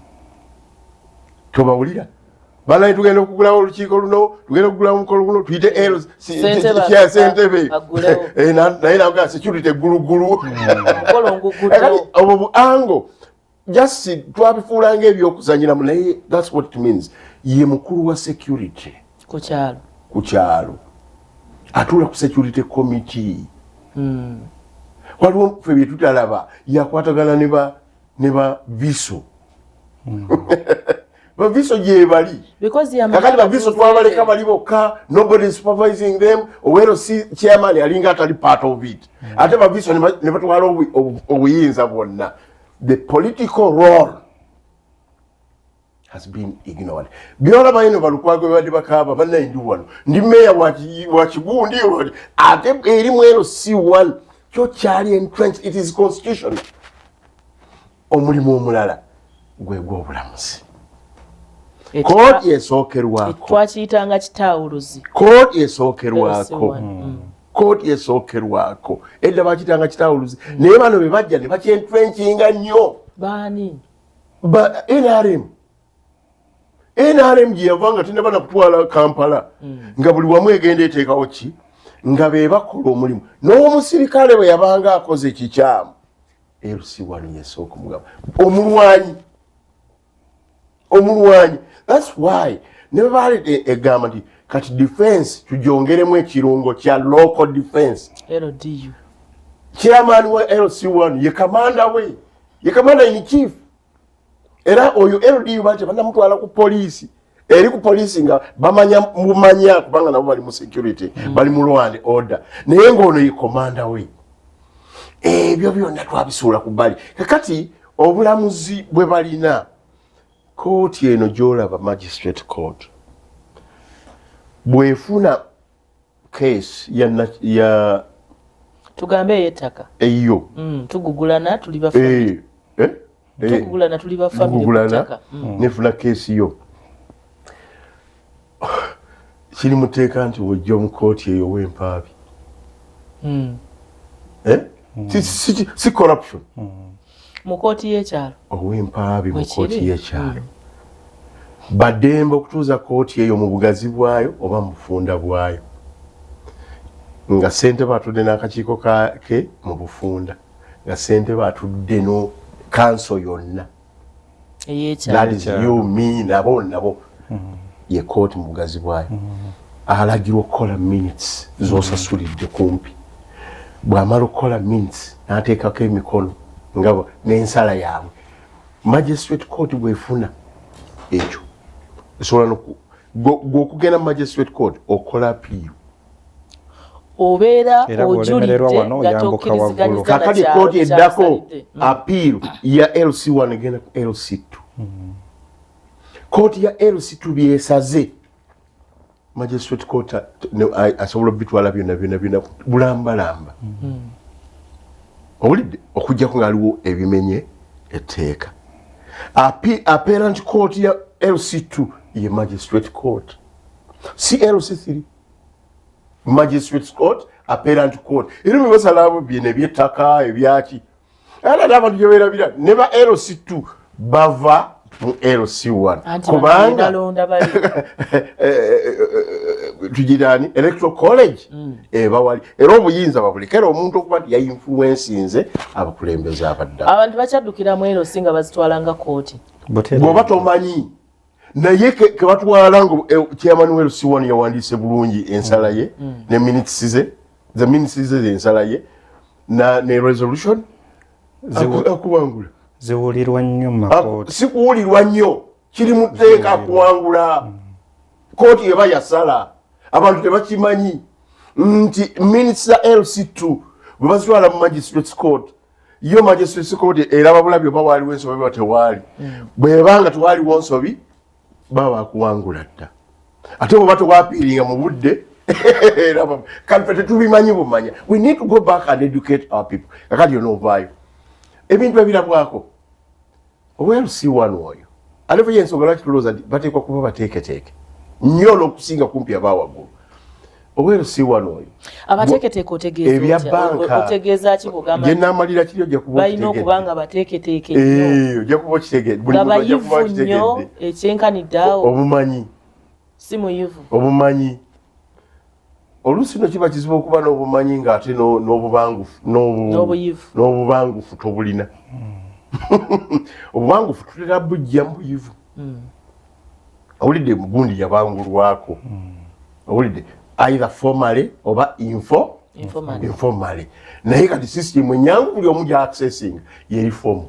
Tobawulira banaye, tugenda okugulawo olukiiko luno, tugenda okugulawo omukolo guno, tuyite Ssentebe sentebe. Agulewo. Naye naga security eggulugulu. Omukolo nguguddewo. Kakati obwo buango just twabifuula ngaebyokuzanyiramu, naye that's what it means. Ye mukulu wa security ku kyalo. Ku kyalo atuula ku security committee. Waliwo ffe bye tutalaba. Yakwatagana ne ba VISO. Ba VISO gyebali. Because yamanyi Kakati ba VISO abatuuze. twabaleka bali bokka, nobody is supervising them. Owero si chairman alinga atali part of it, ate ba VISO ne batwala obuyinza bwonna. The political role has been ignored. Byolaba ino balukwago babadde bakaaba, bannaye ndi wano, ndi meya wa kigundi, ate eri mu LC1 kyo kyali entrenched, it is constitution. Omulimu omulala gwe gw'obulamuzi, kooti esookerwako. Twakiyitanga kitaawuluzi. Kooti esookerwako. LC1. Kooti esookerwako edda bakitanga kitaawuluzi, naye bano be bajja ne bakyentrenchinga nnyo. Baani? Ba NRM. NRM gye yava nga tenaba nakutwala Kampala, nga buli wamu egenda eteekawo ki nga be bakola omulimu. N'omusirikale bwe yabanga akoze ekikyamu, LC1 yesooka omugamba omulwanyi, omulwanyi. That's why ne baleeta egamba nti kati defense tugyongeremu ekirungo kya local defense. LDU. Chairman wa LC1 ye kamanda we, ye commander in chief. Era oyo LDU bati banamutwala ku poliisi. Eri ku poliisi nga bamanya mumanya, kubanga nabo bali mu security, bali mu law and order, naye ng'ono ye commander we. Ebyo byonna twabisuula ku bbali. Kakati obulamuzi bwe balina, kooti eno gy'olaba, magistrate court, bwefuna case ya Tugambe ey'ettaka. Eyo. Tugugulana tuli ba family. Eh, eh, Tugugulana tuli ba family ku Gugulana. ttaka. Nefuna keesi yo, kiri mu tteeka nti wojja mu kooti eyo w'empaabi. Eh? Si corruption. Mu kooti y'ekyalo. Ow'empaabi mu Bwe kooti kiri. y'ekyalo baddembe okutuuza kooti eyo mu bugazi bwayo oba mu bufunda bwayo, nga ssentebe atudde n'akakiiko ke mu bufunda, nga ssentebe atudde no kanso yonna. Ey'ekyalo. That is you, me, nabo ye kooti mu bugazi bwayo. Alagirwa okukola minutes zosasulidde kumpi. Bw'amala okukola minutes n'ateekako emikono nga n'ensala yaabwe. Magistrate court bwefuna ekyo, esobola gw'okugenda mu magistrate court okola appeal. Obeera Era bw'olemererwa ojulidde wano, nga oyambuka tokkiriziganyiza waggulu. na Kakati kyalo kooti eddako, kyakusalidde. Appeal ya LC1 egenda ku LC2. Kooti ya LC2 byesaze, magistrate court asobola obitwala byonna byonna byonna bulambalamba. Owulidde? Okujjako nga aliwo ebimenye etteeka. Appellant court ya LC2 ye magistrate court, si LC3. Magistrate court, appellant court, era bwe basalawo byeno ebyettaka ebyaki, era n'abantu gye beerabira ne ba LC2 bava mu LC1. Anti bano Kubanga balonda bali. Tugirani electoral college eba wali, era obuyinza babulekera omuntu okuba nti yainfluencinze abakulembeze abadda. Abantu bakyaddukira mu LC nga bazitwala nga kooti. Bw'oba tomanyi naye kebatwala nga chairman wa LC1 yawandiise bulungi ensala ye ne minutes ze, the minutes ze ensala ye ne resolution, akuwangula. Ziwulirwa nnyo mu makooti. Si kuwulirwa nnyo, kiri mu tteeka, akuwangula. Kooti eba yasala. Abantu tebakimanyi nti minutes za LC2 bwe bazitwala mu magistrates court, yo magistrates court eraba bulabi oba waaliwo ensobi oba tewaali. Bwebanga tewaaliwo nsobi, baba bakuwangula dda. Ate bweba tewapiiringa mu budde, kati fe tetubimanyi bumanya. We need to go back and educate our people. Kakati yonoovaayo ebintu ebirabwako owa LC1 oyo, ate fe yensonga lwaki tulowooza nti bateekwa kuba bateeketeeke nnyo n'okusinga kumpi abawaggulu. Owa LC1 oyo Abateeketeeke otegeeza Ebya otya? banka. Otegeeza ki bw'ogamba Gye naamalira kiri, ojja kuba balina okitegedde. okuba nga bateeketeeke nnyo? Eh, ojja kuba okitegedde. Buli Nga muntu ajja kuba bayivu nnyo akitegedde. ekyenkanidde awo. Obumanyi. Si muyivu. Obumanyi, oluusi no kiba kizibu okuba n'obumanyi ng'ate n'obubangufu N'obuyivu. N'obubangufu tobulina. Obubangufu tutera bujja mu buyivu. Owulidde? Mugundi yabangulwako, owulidde, either formally oba Informally. informally. Naye kati system enyangu buli omu gya accessing yeri formal.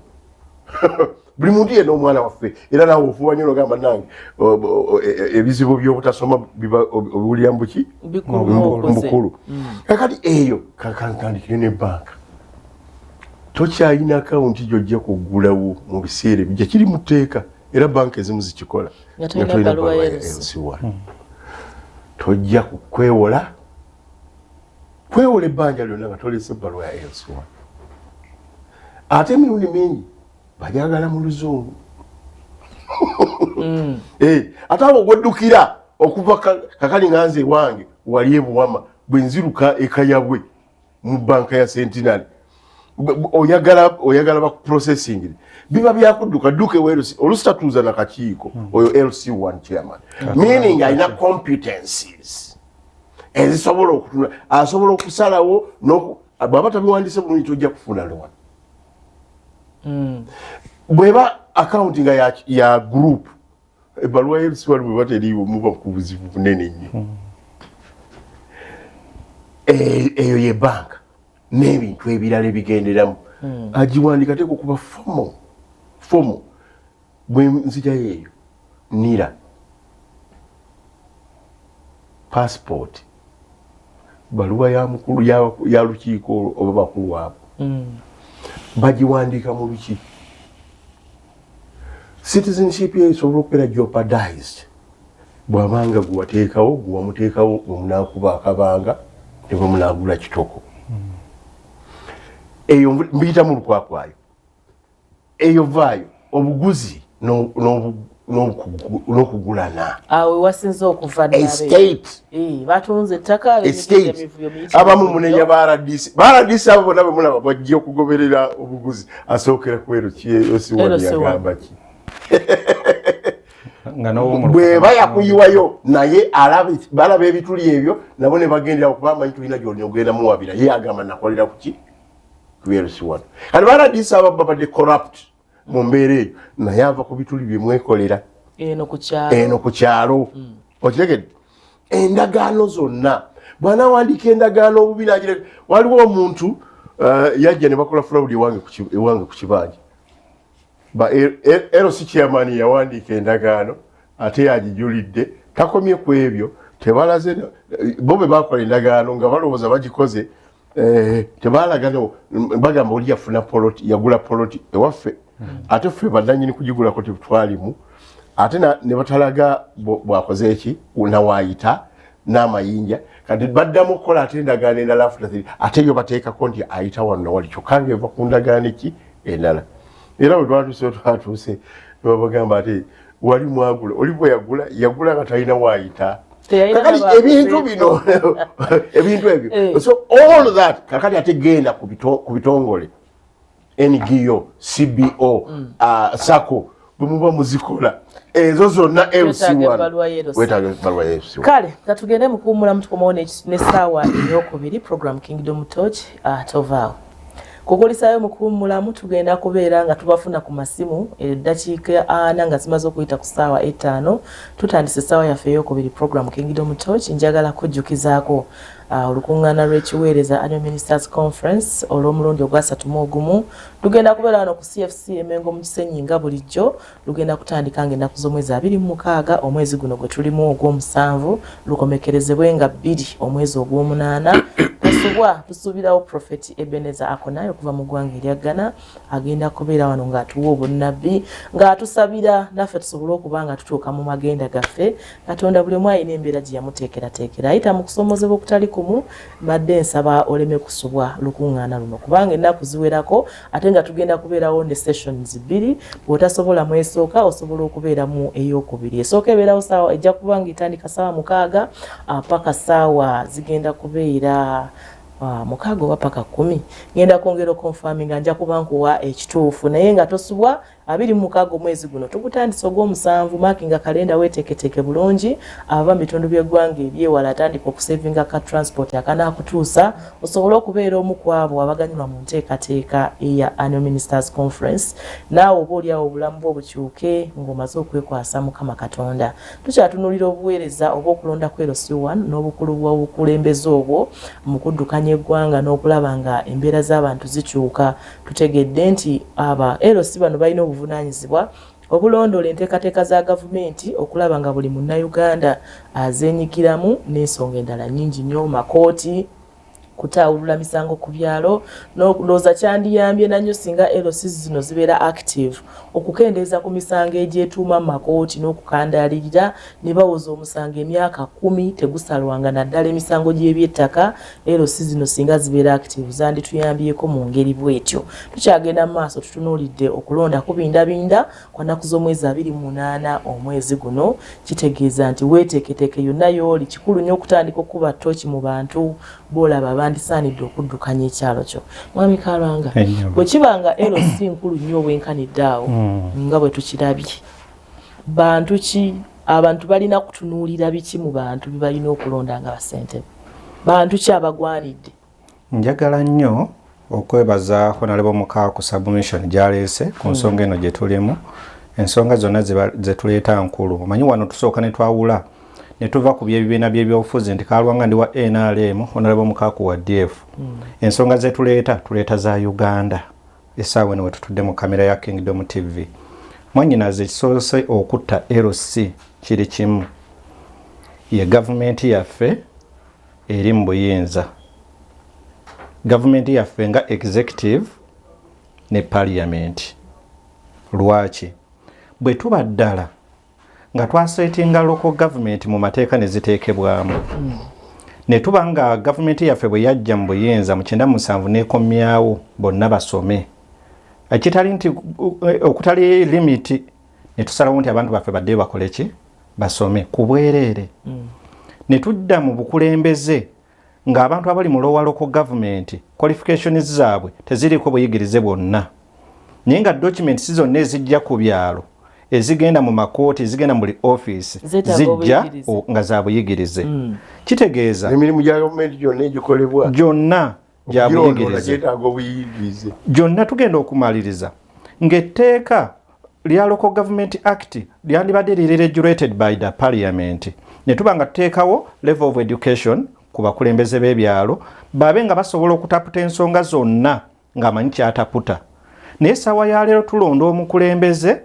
Buli muntu yenna, omwana waffe, era naawe ofuba nnyo nogamba nange ebizibu by'obutasoma obiwulira mubuki. Bikulu ng'okuze. Mukulu, kakati eyo kakantandikire ne banka. Tokyalina akawunti gyojja kuggulawo mu biseera ebijja, kiri mu tteeka, era banka ezimu zikikola. Nga tolina bbaluwa ya LC1 tojja kukwewola kwewola ebbanja lyonna nga tolese ebbaluwa ya LC1. Ate emirundi mingi bajagala mu luzungu. Ate abo gweddukira okuva kakali nga nze ewange wali ebuwama, bwe nziruka ekayabwe mu banka ya Centenary, oyagala bakuprocessing, biba byakudduka dduka ewa LC. Olusi tatuuza nakakiiko oyo LC1 chairman, meaning alina competencies ezisobola okutuna, asobola okusalawo bw'aba tabiwandiise bulungi, tojja kufuna loan. Bweba akawunti nga ya group, ebbaluwa ya LC1 bweba teriiwo, muba ku buzibu bunene nnyo. Eyo ye banka n'ebintu ebirala ebigenderamu agiwandika teeka okuba formal. Bwe nzijayo eyo nira. Passport baluwa ya mukulu ya lukiiko oba bakulu abo bagiwandiika mu luki. Citizenship ye esobola okubeera jeopardized bw'abanga gwewateekawo, gwewamuteekawo, bwemunakuba akabanga ne bwemunagula kitoko. Eyo mbiyita mu lukwakwayo. Eyo vaayo obuguzi n'okugulana. Awo wasinze okuva. Estate. Batunze ettaka. Estate. Abamu munenya ba RDC. Ba RDC abo bonna bemulaba bajja okugoberera obuguzi, asookera ku LC1. Yagamba ki? Bweba yakuyiwayo naye balaba ebituli ebyo nabo ne bagendera okuba amanyi tulina gyoli ogenda muwabira. Ye agamba nakolera kuki? Ku LC1. Kati ba RDC abo babadde corrupt mu mbeera eyo, naye ava ku bituli byemwekolera eno ku kyalo. Okitegedde? Endagaano zonna bw'anaawandiika endagaano obubi nagira. Waliwo omuntu yajja ne bakola fraud ewange ku kibanja. Ba LC chairman yawandiika endagaano ate yagijulidde. Takomye ku ebyo, tebalaze bo bwe bakola endagaano nga balowooza bagikoze, tebalaga. Bagamba oli yafuna poloti, yagula poloti ewaffe, ate ffe bannanyini kugigulako tetwalimu, ate ne batalaga bwakoze eki nawaayita n'amayinja. Kati baddamu okukola ate endagaano endala after three, ate yo bateekako nti ayita wano nawali, kyokka ngaeva ku ndagaano eki endala. Era bwe twatuuse nebabagamba ate wali mwagula, oli bwe yagula yagula nga talina waayita. Kakati ebintu bino, ebintu ebyo, so all that. Kakati ate genda ku bitongole, NGO, CBO, SACCO, bwe muba muzikola ezo zonna, LC1 wetaaga ebbaluwa ya LC1. Kale katugende mukuwummulamu, tukomawo n'essaawa eyokubiri, program Kingdom Torch. Tovaawo kukulisaayo mu kuwummulamu. Tugenda kubeera nga tubafuna ku masimu eddakiika 40 nga zimaze okuyita ku ssaawa 5. Tutandise essaawa yaffe eyokubiri, program Kingdom Torch. Njagala kujjukizaako olukuŋŋaana lw'ekiweereza, Annual Ministers Conference, olw'omulundi ogwa 31. Lugenda kubeera wano ku CFC Emengo mu Kisenyi nga bulijjo. Lugenda kutandika nga ennaku z'omwezi 26 omwezi guno gwe tulimu ogw'omusanvu, lukomekerezebwe nga 2 omwezi ogw'omunaana. Tosubwa, tusuubirawo Prophet Ebenezer Akonai okuva mu ggwanga erya Ghana. Agenda kubeera wano ng'atuwa obunnabbi, ng'atusabira naffe tusobole okuba nga tutuuka mu magenda gaffe. Katonda buli omu alina embeera gye yamuteekerateekera, ayita mu kusoomozebwa okutali kumu. Mbadde nsaba oleme kusubwa lukuŋŋaana luno, kubanga ennaku ziwerako ate nga tugenda kubeerawo ne sessions bbiri. Bw'otasobola mwesooka, osobola okubeera mu eyokubiri. Esooka ebeerawo saawa, ejja kuba nga etandika saawa 6 paka saawa zigenda kubeera 6 oba paka 10. Ngenda kwongera okonfaminga, nja kuba nkuwa ekituufu, naye nga tosubwa. 26 omwezi guno tugutandise ogw'omusanvu. Maakinga kalenda, weeteeketeeke bulungi. Abava mu bitundu by'eggwanga ebyewala, atandika okusevinga ka transport akanaakutuusa osobole okubeera omu ku abo abaganyulwa mu nteekateeka eya Annual Ministers Conference. Naawe oba oliawo obulamu bwo bukyuke ng'omaze okwekwasa Mukama Katonda. Tukyatunuulira obuweereza oba okulonda ku LC1 n'obukulu bw'obukulembeze obwo mu kuddukanya eggwanga n'okulaba nga embeera z'abantu zikyuka. Tutegedde nti aba LC bano balina obuvunaanyizibwa obulondoola enteekateeka za gavumenti okulaba nga buli Munnayuganda azeenyigiramu, n'ensonga endala nnyingi nnyo, makooti, kutaawulula misango ku byalo. N'okulowooza kyandiyambye nannyo singa LC zino zibeera active okukendeeza ku misango egyetuuma mu makooti n'okukandaalirira ne bawoza omusango emyaka 10 tegusalwanga, naddala emisango gy'ebyettaka. LC zino singa zibeera active zandituyambyeko mu ngeri bw'etyo. Tukyagenda mu maaso, tutunuulidde okulonda kubindabinda kwa nnaku z'omwezi 28 omwezi guno. Kitegeeza nti weeteeketeeke yonna y'oli. Kikulu nnyo okutandika okukuba ttooki mu bantu boolaba bandisaanidde okuddukanya ekyalo kyo. Mwami Kalwanga, bwe kiba nga LC nkulu nnyo obwenkanidde awo nga bwe tukirabye, bantu ki, abantu balina kutunuulira biki mu bantu bye balina okulonda nga basentebe? Bantu ki abagwanidde? Njagala nnyo okwebaza Honorable Mukaaku submission gyaleese ku nsonga eno gye tulimu. Ensonga zonna zetuleeta nkulu. Omanyi wano tusooka ne twawula ne tuva ku byebibiina byebyobufuzi nti Kalwanga ndi wa NRM, Honorable Mukaaku wa DF. Ensonga zetuleeta, tuleeta za Uganda. Essaawa eno wetutudde mu kamera ya Kingdom TV, mwannyinaze, ekisoose okutta LC kiri kimu. Ye gavumenti yaffe eri mu buyinza, gavumenti yaffe nga executive ne parliament. Lwaki? Bwe tuba ddala nga twasetinga local government mu mateeka ne ziteekebwamu, ne tuba nga gavumenti yaffe bwe yajja mu buyinza mu 97 n'ekomyawo bonna basome, ekitali nti okutali limit, ne tusalawo nti abantu baffe baddeyo bakole ki? Basome ku bwereere. Ne tudda mu bukulembeze ng'abantu abali mu lower local government qualifications zaabwe teziriiko buyigirize bwonna, naye nga documents zonna ezijja ku byalo, ezigenda mu makooti, ezigenda mu buli office, Zeetaaga zijja obuyigirize. Nga za buyigirize. Kitegeeza emirimu gya gavumenti gyonna egikolebwa gyonna gya okugirondoola buyigirize. Gyetaaga obuyigirize. Gyonna tugenda okumaliriza ng'etteeka lya Local Government Act lyandibadde liri regulated by the parliament, ne tuba nga tuteekawo level of education ku bakulembeze b'ebyalo, babe nga basobola okutaputa ensonga zonna ng'amanyi kyataputa. Naye essaawa ya leero tulonda omukulembeze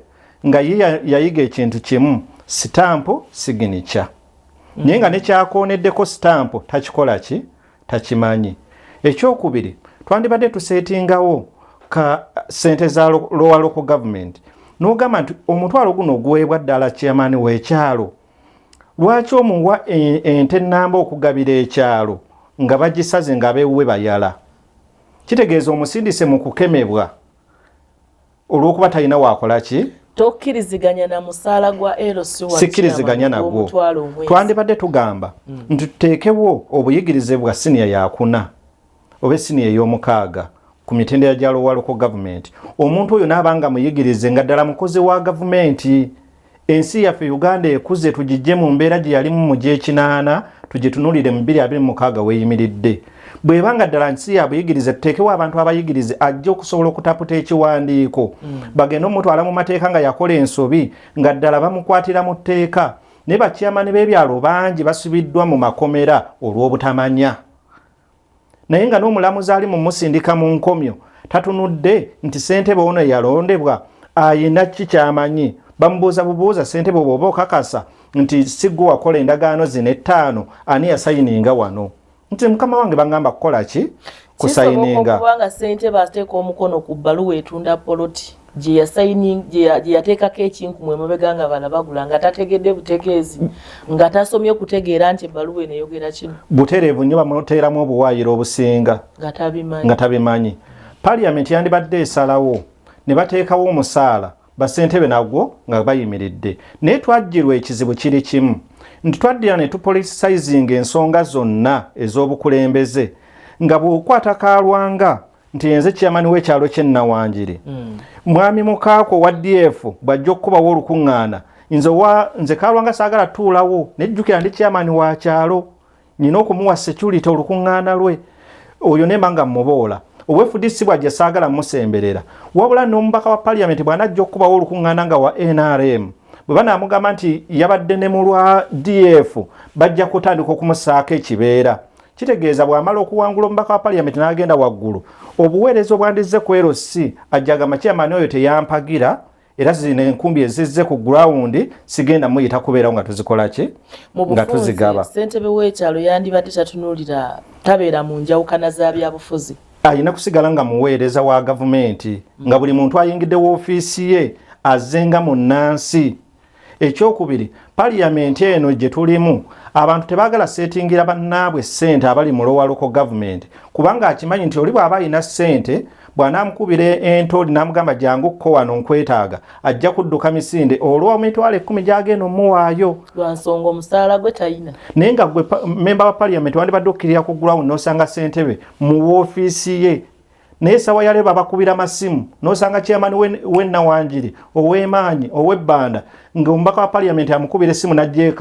nga ye yayiga ekintu kimu, sitampu, signature, naye nga nekyakooneddeko sitampu takikola ki? Takimanyi. Ekyokubiri, twandibadde tuseetingawo ka sente za lower local government, n'ogamba nti omutwalo guno oguweebwa ddala chairman w'ekyalo, lwaki omuwa ente ennamba okugabira ekyalo nga bagisaze nga bewuwe bayala? Kitegeeza omusindise mu kukemebwa olw'okuba talina waakola ki. Tokkiriziganya na musaala gwa LC wa Sikkiriziganya chairman nagwo. ogw'omutwalo omwezi. Twandibadde tugamba nti tuteekewo obuyigirize bwa siniya yakuna oba esiniya ey'omukaaga ku mitendera gya lower local government, omuntu oyo naaba nga muyigirize, nga ddala mukozi wa gavumenti. Ensi yaffe Uganda ekuze, tugijje mu mbeera gye yalimu mu gyekinaana, tugitunulire mu 2026 weeyimiridde. Bw'eba nga ddala nsi yabuyigirize, tuteekewo abantu abayigirize ajja okusobola okutaputa ekiwandiiko, bagende omutwala mu mateeka nga yakola ensobi, nga ddala bamukwatira mu tteeka. Naye bachairman b'ebyalo bangi basibiddwa mu makomera olw'obutamanya, naye nga n'omulamuzi ali mu musindika mu nkomyo tatunudde nti ssentebe ono eyalondebwa ayina ki kyamanyi. Bamubuuza bubuuza, "Ssentebe, bw'oba okakasa nti si gwe wakola endagaano zino ettaano, ani yasayininga wano?" Nti, "Mukama wange, baŋŋamba kukola ki?" Kisoboka Kusayininga. Okuba nga ssentebe ateeka omukono ku bbaluwa etunda poloti gye gye yateekako ekinkumu emabega nga bala bagula, nga tategedde butegeezi, nga tasomye kutegeera nti ebbaluwa eno eyogera kino. Butereevu nnyo, bamuteeramu obuwaayiro obusinga. Nga tabimanyi. Nga tabimanyi. Parliament yandibadde esalawo ne bateekawo omusaala basentebe nagwo nga bayimiridde. Naye twajjirwa ekizibu kiri kimu, nti twaddira ne tupoliticizinga ensonga zonna ez'obukulembeze, nga bw'okwata kalwanga nti yenze chairman w'ekyalo ky'ennawanjiri, mwami Mukaako wa DF bw'ajja okukubawo olukuŋŋaana, nze wa nze kalwanga saagala tuulawo, nejjukira ndi chairman wa kyalo, nyina okumuwa security olukuŋŋaana lwe oyo, nemba nga mmuboola. Owa FDC bwajja saagala musemberera. Wabula n'omubaka wa parliament bw'anajja okukubawo olukuŋŋaana nga wa NRM, bwe banaamugamba nti yabadde ne mu lwa DF, bajja kutandika okumusaako ekibeera. Kitegeeza bw'amala okuwangula omubaka wa parliament n'agenda waggulu, obuweereza obwandizze ku LC ajja agamba, "Chairman oyo teyampagira, era zino enkumbi ezizze ku ground sigenda muyita kubeerawo nga tuzikola ki?" Mu Nga bufunze, tuzigaba. Ssentebe w'ekyalo yandibadde tatunuulira, tabeera mu njawukana za byabufuzi. Alina kusigala nga muweereza wa gavumenti, nga buli muntu ayingidde woofiisi ye azze nga munnansi. Ekyokubiri, paliyamenti eno gye tulimu, abantu tebaagala seetingira bannaabwe ssente abali mu lower local government, kubanga akimanyi nti oli bw'aba alina ssente, bw'anaamukubira entooli n'amugamba, "Jangu kko wano, nkwetaaga," ajja kudduka misinde olw'emitwalo 10 gy'agenda omuwaayo. Lwa nsonga omusaala gwe talina. Naye nga gwe memba wa parliament wandibadde okkirira ku ground n'osanga ssentebe mu woofiisi ye. Naye essaawa yaleero babakubira masimu, n'osanga chairman w'ennawanjiri, ow'emaanyi, ow'ebbanda, ng'omubaka wa parliament amukubira essimu n'ajja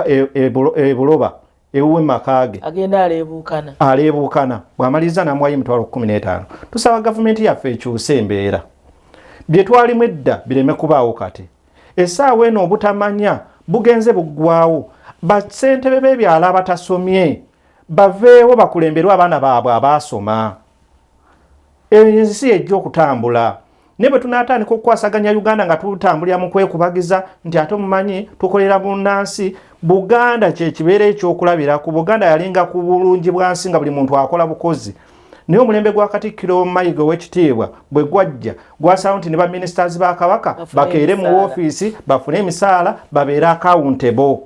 e Buloba ewuwe maka ge. Agenda aleebuukana. Aleebuukana, bw'amaliriza n'amuwayo emitwalo 15. Tusaba gavumenti yaffe ekyuse embeera, bye twalimu edda bireme kubaawo. Kati essaawa eno obutamanya bugenze buggwawo. Bassentebe b'ebyalo abatasomye baveewo, bakulemberwe abaana baabwe abaasoma. Ensi ejja okutambula. Naye bwe tunaatandika okukwasaganya Uganda nga tutambulira mu kwekubagiza nti ate omumanyi tukolera munnansi, Buganda kyekibeera ekyokulabirako. Buganda yalinga ku bulungi bwansi nga buli muntu akola bukozi, naye omulembe gwa Katikkiro Mayiga ow'ekitiibwa bwe gwajja gwasalawo nti ne baministers ba Kabaka bakeere mu woofiisi, bafune emisaala, babeere accountable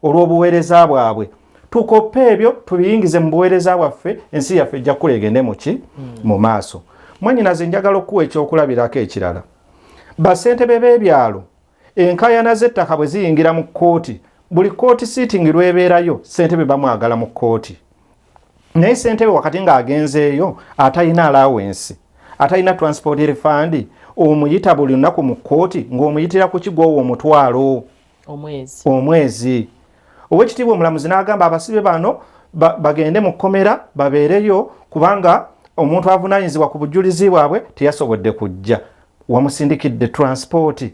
olw'obuweereza bwabwe. Tukoppe ebyo, tubiyingize mu buweereza bwaffe, ensi yaffe ejja kukula egende muki mu maaso. Mwannyinaze, njagala okuwa ekyokulabirako ekirala. Bassentebe b'ebyalo, enkaayana z'ettaka bwe ziyingira mu kkooti, buli kooti sitting lwebeerayo, ssentebe bamwagala mu kkooti. Naye ssentebe wakati ng'agenzeeyo atalina allowance, atalina transport refund, omuyita buli lunaku mu kkooti ng'omuyitira ku kigwowo 500 omwezi. Owekitiibwa omulamuzi n'agamba abasibe bano bagende mu kkomera babeereyo, kubanga omuntu avunaanyizibwa ku bujulizi bwabwe teyasobodde kujja, wamusindikidde transport.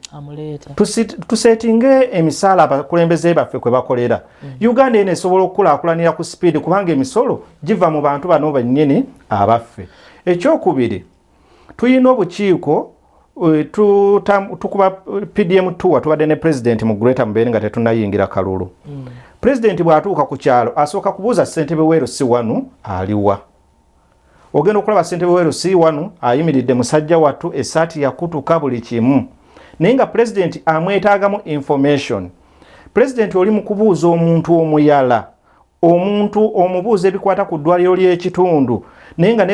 Tusetinge emisaala abakulembeze baffe kwe bakolera. Uganda eno esobola okukulaakulanira ku speed kubanga emisolo giva mu bantu bano bennyini abaffe. Ekyokubiri, tuyina obukiiko, tukuba PDM tour. Tubadde ne president mu Greater Mubende nga tetunayingira kalulu. President bw'atuuka ku kyalo asooka kubuuza ssentebe wa LC wanu aliwa. Ogenda okulaba ssentebe wa LC wanu ayimiridde, musajja wattu, essaati yakutuka, buli kimu, naye nga pulezidenti amwetaagamu information. Pulezidenti oli mu kubuuza omuntu omuyala, omuntu omubuuza ebikwata ku ddwaliro ly'ekitundu, naye nga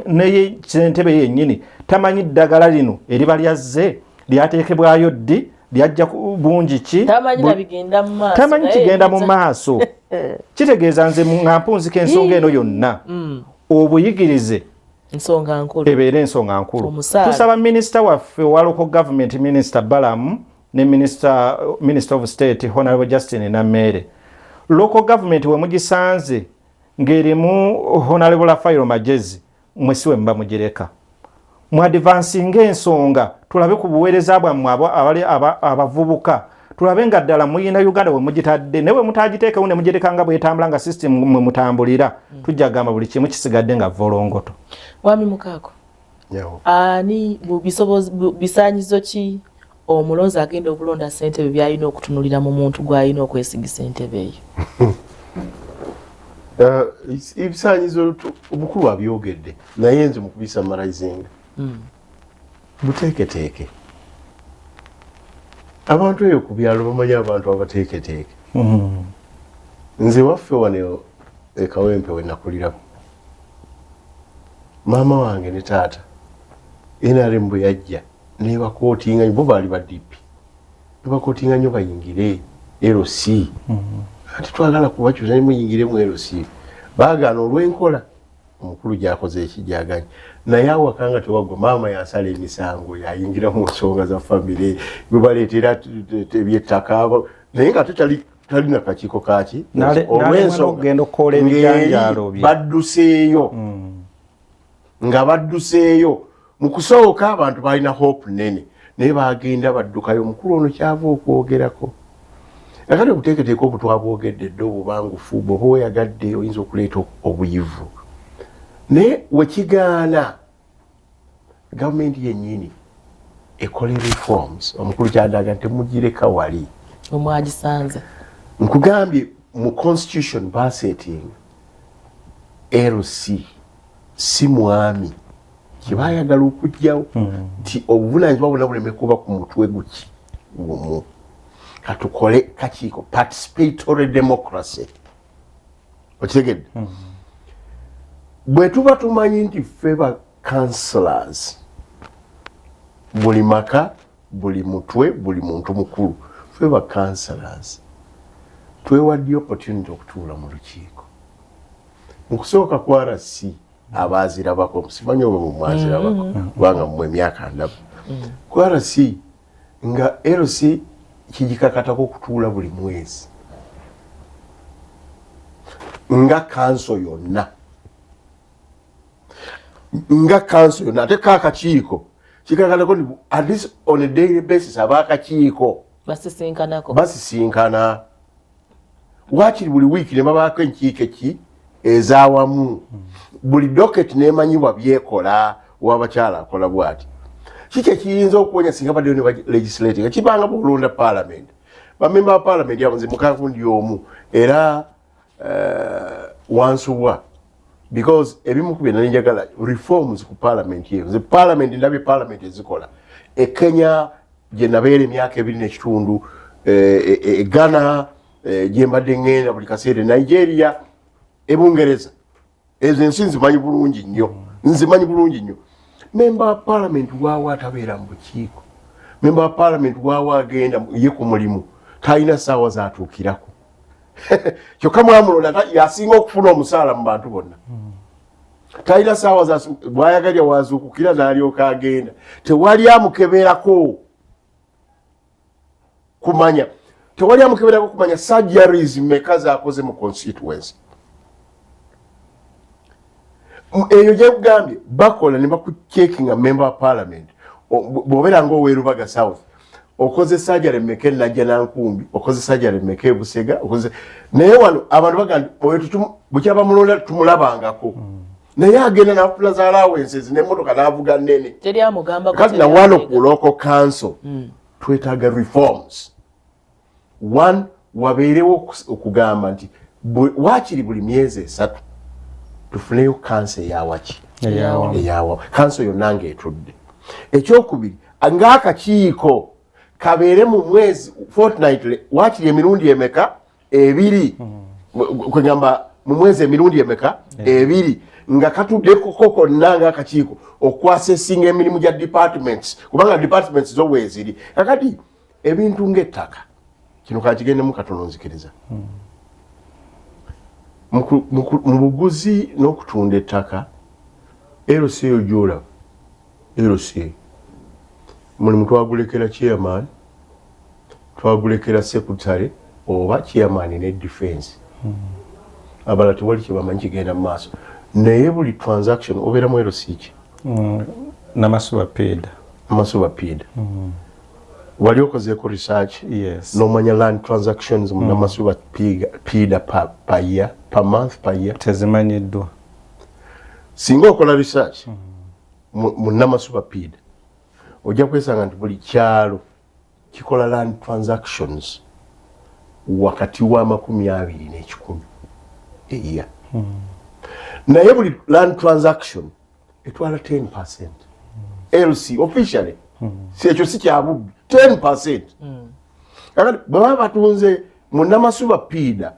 neye ssentebe yennyini tamanyi ddagala lino eriba lyazze, lyateekebwayo ddi, lyajja bungi ki, tamanyi kigenda mu maaso. Kitegeeza nze nga mpunzika ensonga eno yonna, obuyigirize ebeera ensonga nkulu. Tusaba minisita waffe owa local government, Minisita Balamu, ne minister of state Honorable Justin Nameere, local government we mugisanze ng'erimu Honorable Rafairo Magezi, mwe si we muba mugireka. Mwadvansinga ensonga, tulabe ku buweereza bwammwe abali abavubuka, tulabe nga ddala muyina Uganda bwe mugitadde. Naye bwe mutagiteekewo ne mugireka nga bwetambula, nga system mwe mutambulira, tujja gamba buli kimu kisigadde nga volongoto. Wami Mukaako, ani bisaanyizo ki omulonzi agenda okulonda ssentebe byalina okutunulira mu muntu gw'alina okwesigisa entebe eyo? Ebisaanyizo omukulu abyogedde, naye nze mu kubisummarizinga, buteeketeeke. Abantu eyo ku byalo bamanyi abantu abateeketeeke. Nze waffe wano ekawempe we nakuliraku, maama wange ne taata, NRM bwe yajja nebakootinga, bo baali ba DP, nebakootinga nnyo bayingire LC. Ati twagala kubakyusa, nemuyingire mu LC. Baagaana olw'enkola omukulu gyakoze ekijaganya. Naye awaka nga tewaggwa, maama yasala emisango, yayingira mu nsonga za famire, bwebaleetera ebyettaka, naye nga ate talina kakiiko kaki. Olw'ensonga okukola ebijanjaalo bye. Badduseeyo, nga badduseeyo mu kusooka abantu balina hope nene, naye bagenda baddukayo. Omukulu ono kyava okwogerako akati obuteeketeeka obwo twabwogedde dde, obubangufu. Bw'oba oyagadde oyinza okuleeta obuyivu, naye wekigaana, gavumenti yennyini ekole reforms. Omukulu kyadaga nti temugireka wali omwagisanze. Nkugambye, mu constitution basetting LC si mwami kyebayagala okugjawo nti obuvunanyizibwa bwonna buleme kuba ku mutwe guki gumu. Katukole kakiiko, participatory democracy. Okitegedde? Bwe tuba tumanyi nti ffe ba councillors, buli maka, buli mutwe, buli muntu mukulu, ffe ba councillors twewadde opportunity okutuula mu lukiiko. Mu kusooka ku RC abaazirabako, simanyi oba mumwazirabako, kubanga mmwe emyaka ndaba ku RC, nga LC kigikakatako okutuula buli mwezi nga kanso yonna, nga kanso yonna. Ate kaakakiiko kikakatako nti at least on a daily basis abakakiiko basisinkanako. Basisinkana wakiri buli wiiki ne babaako enkiiko ki ezawamu, buli docket nemanyibwa byekola, wabakyala akola bwati. Kiki ekiyinza okuwonya singa baddeyo ne balegislating? Kibanga bwolonda parliament. Bamemba ba parliament abo, nze mukakundi omu era wansuwa, because ebimu ku byonna njagala reforms ku parliament eyo. Nze parliament ndabye parliament ezikola e Kenya gye nabeera emyaka 2.5, e Ghana gye mbadde ŋŋenda buli kaseera, e Nigeria, e Bungereza. Ezo ensi nzimanyi bulungi nnyo, nzimanyi bulungi nnyo. Memba wa parliament waawo atabeera mu bukiiko? Memba wa parliament waawo agenda ye ku mulimu talina ssaawa zatuukirako? Kyokka mwamulonda, yasinga okufuna omusaala mu bantu bonna. Talina ssaawa, bwayagalya wazuukukira n'alyoka agenda. Tewali amukeberako kumanya, tewali amukeberako kumanya surgeries meka zakoze mu constituency eyo gyekugambye. Bakola ne bakucheckinga. Member wa parliament, bw'obeera nga ow'e Rubaga South, okoze surgery meka e Najjanankumbi, okoze surgery meka e Busega, okoze? Naye wano abantu baga nti oyo bukyaba mulonda tumulabangako, naye agenda nafuna za allowances n'emmotoka n'avuga nnene. Teri amugamba. Kati nawano ku local council twetaaga reforms. One, wabeerewo okugamba nti waakiri buli myezi 3 tufuneyo kanso eyawaki, eyawa kanso yonna ng'etudde. Ekyokubiri, ng'akakiiko kabeere mu mwezi, fortnightly, waakiri emirundi emeka? Ebiri. Kwegamba mu mwezi emirundi emeka? Ebiri, nga katuddeko konna ng'akakiiko okwassessinga emirimu gya departments, kubanga departments zo weeziri. Kakati ebintu ng'ettaka, kino kakigendemu katono, nzikiriza mu buguzi n'okutunda ettaka, LC eyo gyolaba, LC mulimu twagulekera chairman, twagulekera secretary oba chairman ne defense. Abalala tewali kyebamanyi kigenda mu maaso. Naye buli transaction obeeramu LC ki? Namasuba Pida. Namasuba Pida. Wali okozeeko research? Yes. Nomanya land transactions mu Namasuba Pida per year, per month, per year? Tezimanyiddwa. Singa okola research mu Namasuba Pida, ojja kwesanga nti buli kyalo kikola land transactions wakati wa 20 ne 100 eya. Naye buli land transaction etwala 10%. LC officially, si ekyo si kyabubbi, 10%. Kakati bwe baba batunze mu Namasuba Piida,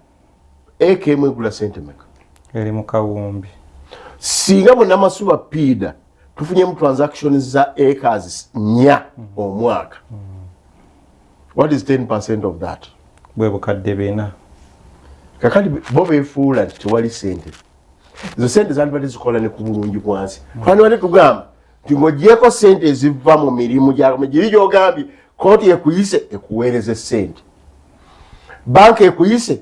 eka emu egula sente meka? Eri mu kawumbi. Singa mu Namasuba Piida tufunyemu transactions za acres 4 omwaka, what is 10% of that? Bwe bukadde 400. Kakati bo befuula nti tewali sente. Ezo sente zandibadde zikola ne ku bulungi bwansi. Twandibadde tugamba nti ng'ogyeko sente eziva mu mirimu giri gyogambye, kooti ekuyise ekuweereza sente, banka ekuyise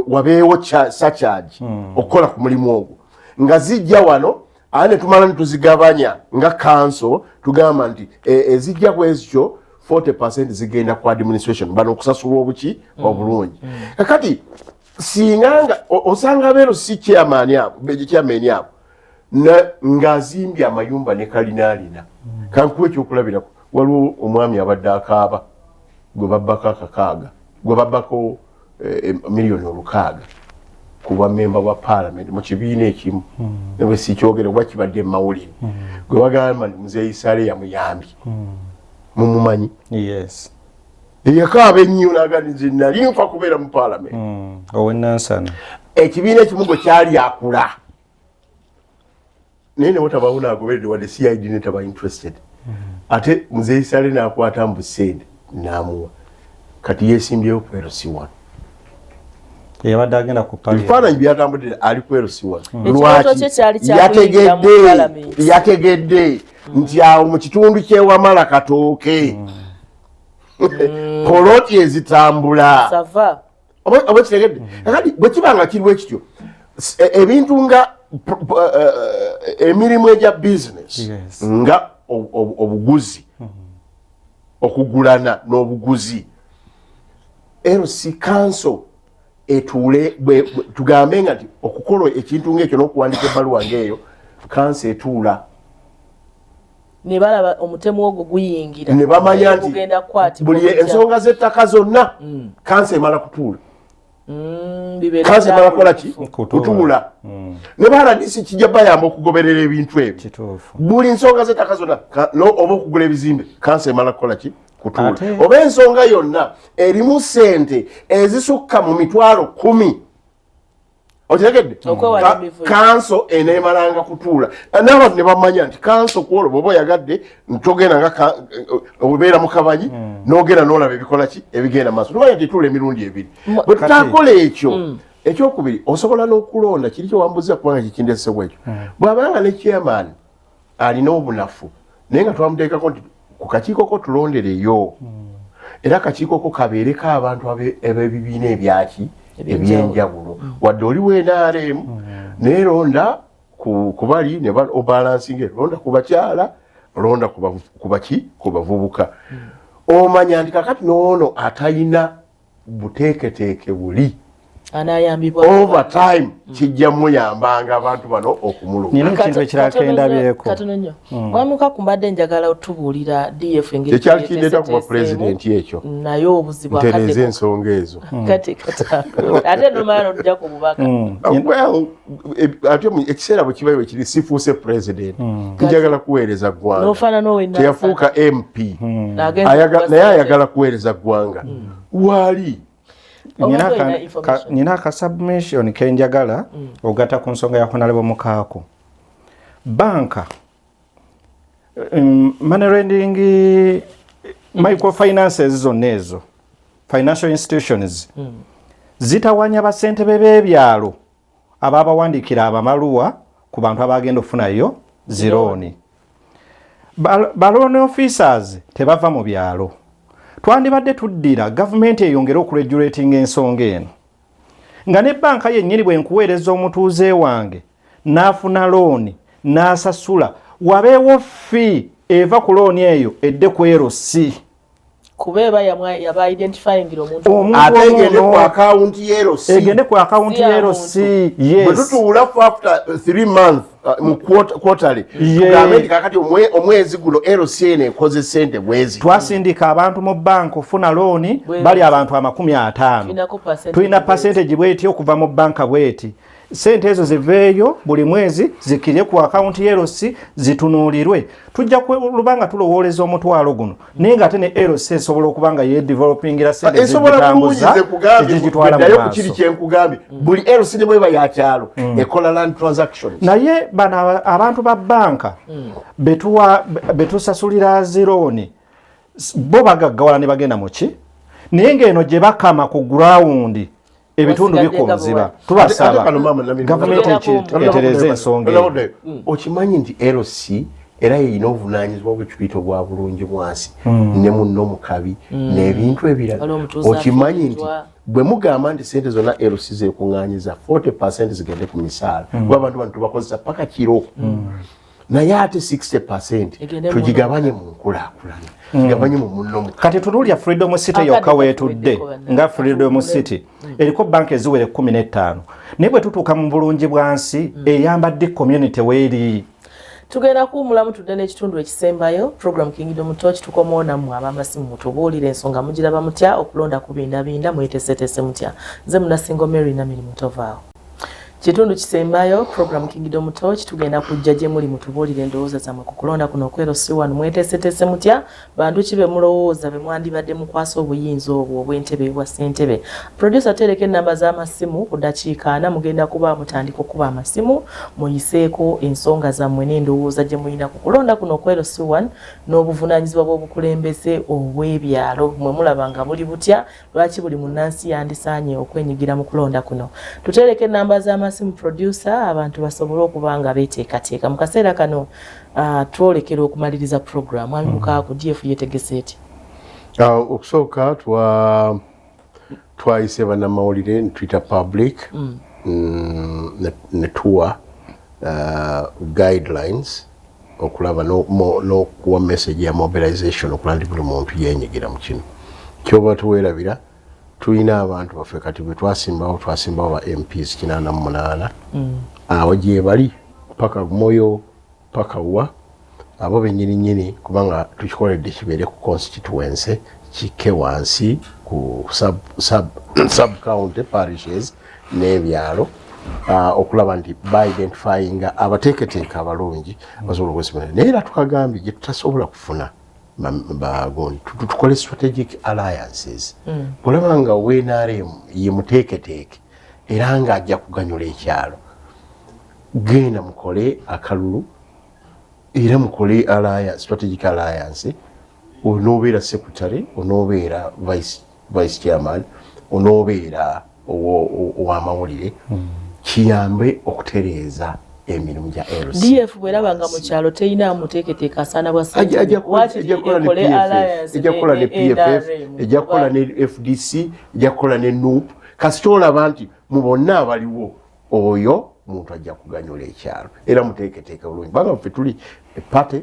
wabeewo surcharge okukola ku mulimu ogwo, nga zijja wano, ate ne tumala ne tuzigabanya nga council. Tugamba nti ezijja bwezityo 40% zigenda ku administration, bano okusasulwa obuki obulungi. Kakati singa nga osanga abeero si chairman abo, chairman abo ng'azimbye amayumba ne kalinaalina. Kankuwa ekyokulabirako, waliwo omwami abadde akaaba gwe babbako akakaaga, gwe babbako miliyoni 600 kuba memba wa parliament mu kibiina ekimu, ne sikyogere kuba kibadde mu mawulire, gwe bagamba nti Muzeeyi Sale yamuyambye. Mumumanyi? Yes. Eyakaaba ennyo naga nze nali nfa kubeera mu parliament. Owenansana. Ekibiina ekimu gwe kyali akula, naye newatabawo nagoberedde wadde CID netaba interested. Ate Muzeeyi Sale nakwata mbu sente namuwa. Kati yesimbyewo ku LC1. Yabadde agenda ku Ebifaananyi byatambudde ali ku LC1. Ekirooto kye kyali kya kuyingira mu parliament. Yategedde nti awo mu kitundu kyewamala Katooke, poloti ezitambula sava. Oba kitegedde. Kakati bwe kiba nga kiriwo ekityo, ebintu nga emirimu egya business nga obuguzi, okugulana n'obuguzi, LC council etuule, tugambe nga nti okukola ekintu ngaekyo n'okuwandika ebbaluwa ngaeyo, council etuula. Ne balaba omutemu ogwo guyingira, ne bamanya nti gugenda kukwatibwa buli gutya. Ensonga z'ettaka zonna, kanso emala kutuula. Bibeera Kanso emala kukola ki? Kutuula. Kutuula. Ne ba RDC kijja bayamba okugoberera ebintu ebyo. Buli nsonga z'ettaka zonna oba okugula ebizimbe, kanso emala kukola ki? Kutuula. Oba ensonga yonna erimu sente ezisukka mu 100,000, okitegedde? Okwewala emivuyo. Kanso eneemalanga kutuula n'abantu ne bamanya nti kanso kwolwo bw'oba oyagadde togenda nga obeera mu kabanyi n'ogenda n'olaba ebikola ki, ebigenda maaso, tumanya nti etuula emirundi ebiri. Bwe tutakola ekyo, ekyokubiri, osobola n'okulonda kiri kyewambuza, kubanga kikindesebwa ekyo, bw'abanga ne chairman alina obunafu, naye nga twamuteekako nti ku kakiiko ko tulondereyo, era akakiiko ko kabeereko abantu ab'ebibiina ebyaki? Ebyenjawulo. Ebyenjawulo. Wadde oli wa NRM, naye londa ku bali ne obalansinge, londa ku bakyala, londa ku baki, ku bavubuka. Omanya nti kakati noono atayina buteeketeeke buli anayambibwa over time kijja muyambanga abantu bano okumuluma. Nina ekintu ekirala kendabyeko. Katono nnyo, mwami Kaku, mbadde njagala otubuulira DF engeri Kyekyali kindeeta kuba gyeteeseteeseemu, pulezidenti ekyo. Naye obuzibu Ntereeza akadde ensonga ezo. Kati kata ate nomala notujja ku bubaka. Well, ate ekiseera bwe kiba bwe kiri, sifuuse president, njagala kuweereza ggwanga. Nofaanana owenna. Teyafuuka MP. Naye ayagala kuweereza ggwanga waali. Nina akasubmission kenjagala ogatta ku nsonga ya Honorable Mukaako. Banka, money lending, microfinances zonna ezo, financial institutions zitawanya basentebe b'ebyalo ababawandiikira abamaluwa ku bantu abagenda okufunayo zirooni. Ba loan officers tebava mu byalo. Twandibadde tuddira gavumenti eyongere okuregulatinga ensonga eno, nga ne banka yennyini bwe nkuweereza omutuuze wange n'afuna looni n'asasula, wabeewo fee eva ku looni eyo edde ku LC. Kuba eba yaba identifyingira omuntu. Omuntu Ate egende ono ku akawunti ye LC. Egende ku akawunti Si ya ye LC. Bwe Yes. tutuula for after 3 months, mu quarterly, tugambe nti kakati omwezi guno LC eno ekoze sente bwezi. Twasindika abantu mu banka ofuna looni, bali abantu 50. Tulinako percentage Tulina bweti. Percentage bweti okuva mu banka bweti. Sente ezo ziveeyo buli mwezi, zikirye ku akawunti ye LC, zitunuulirwe. Tujja luba nga tulowooleza omutwalo guno, naye nga ate ne LC esobola okuba nga yedevelopingira sente Esobola bulungi. zigitambuza, Nze kugambye ezigitwala mu ddayo ku kiri maaso. kyenkugambye, buli LC ne bweba yakyalo ekola land transactions. Naye bano abantu ba banka betuwa, betusasulira zirooni, bo bagaggawala ne bagenda muki, naye ng'eno gye bakama ku ground ebitundu Basigadde nga bikonziba. bwe Ate Tubasaba kano maama Namirimu, gavumenti etereze ensonga eyo. Okimanyi nti LC era yeyina obuvunanyizibwa bwekituyita obwa bulungi bwansi ne munno mukabi n'ebintu ebirala. Waliwo omutuuze Okimanyi nti afiiriddwa. Bwe mugamba nti sente zonna LC zekuŋŋanyiza, 40 zigende ku misaala, kuba abantu bano tubakozesa paka kiro, naye ate 60 Egende mu tugigabanye mu nkulaakulana, tugigabanye mu munno mukabi. Kati tunuulya Freedom City yokka Akadde weetudde katuweddeko bannange. Nga Freedom City eriko banka eziwera 15, naye bwe tutuuka mu bulungi bwansi eyamba ddi community weeri? Tugenda kuwumulamu, tudde n'ekitundu ekisembayo. Program Kingdom Torch, tukomawo nammwe ab'amasimu mutubuulire ensonga mugiraba mutya. Okulonda kubindabinda, mweteeseteese mutya? Nze Munasingo Mary Namirimu, tovaawo. Kitundu kisembayo, program Kingdom Torch. Tugenda kujja gye muli mutubuulire endowooza zammwe ku kulonda kuno okwa LC1. Mweteeseteese mutya? Bantu ki be mulowooza be mwandibadde mukwasa obuyinza obwo obw'entebe bwa ssentebe? Producer, tereka ennamba z'amasimu. Ku dakiika 40 mugenda kuba mutandika okuba amasimu, muyiseeko ensonga zammwe n'endowooza gye mulina ku kulonda kuno okwa LC1 n'obuvunaanyizibwa bw'obukulembeze obw'ebyalo. Mwe mulaba nga buli butya? Lwaki buli munnansi yandisaanye okwenyigira mu kulonda kuno? Tutereke ennamba z'amasimu, producer, abantu basobole okuba nga beeteekateeka. Mu kaseera kano twolekera okumaliriza program. Mwami Mukaaku, DF yetegese eti? Okusooka twayise bannamawulire ne tuyita public, ne tuwa guidelines okulaba n'okuwa message ya mobilization, okulaba nti buli muntu yenyigira mu kino. Kyoba tuweerabira, tulina abantu baffe kati bwe twasimbawo, twasimbawo ba MPs 88. Awo gye bali paka Moyo paka wa. Abo bennyini nnyini, kubanga tukikoledde kibeere ku constituency, kikke wansi ku sub county, parishes n'ebyalo, okulaba nti baidentifyinga abateeketeeke abalungi basobola okwesimira. Naye era twagambye gye tutasobola kufuna bagundi, tukole strategic alliances. Olaba nga WNRM ye muteeketeeke era nga ajja kuganyula ekyalo, genda mukole akalulu era mukole alliance, strategic alliance. Onoobeera secretary, onoobeera vice chairman, onoobeera ow'amawulire, kiyambe okutereeza emirimu gya LC. DF bweraba nga mu kyalo terina muteeketeeke asaana bwa ejja kukola ne PFF, ejja kukola ne FDC, ejja kukola ne NUP. Kasita olaba nti mu bonna abaliwo oyo muntu ajja kuganyula ekyalo era muteeketeeke bulungi, kubanga ffe tuli party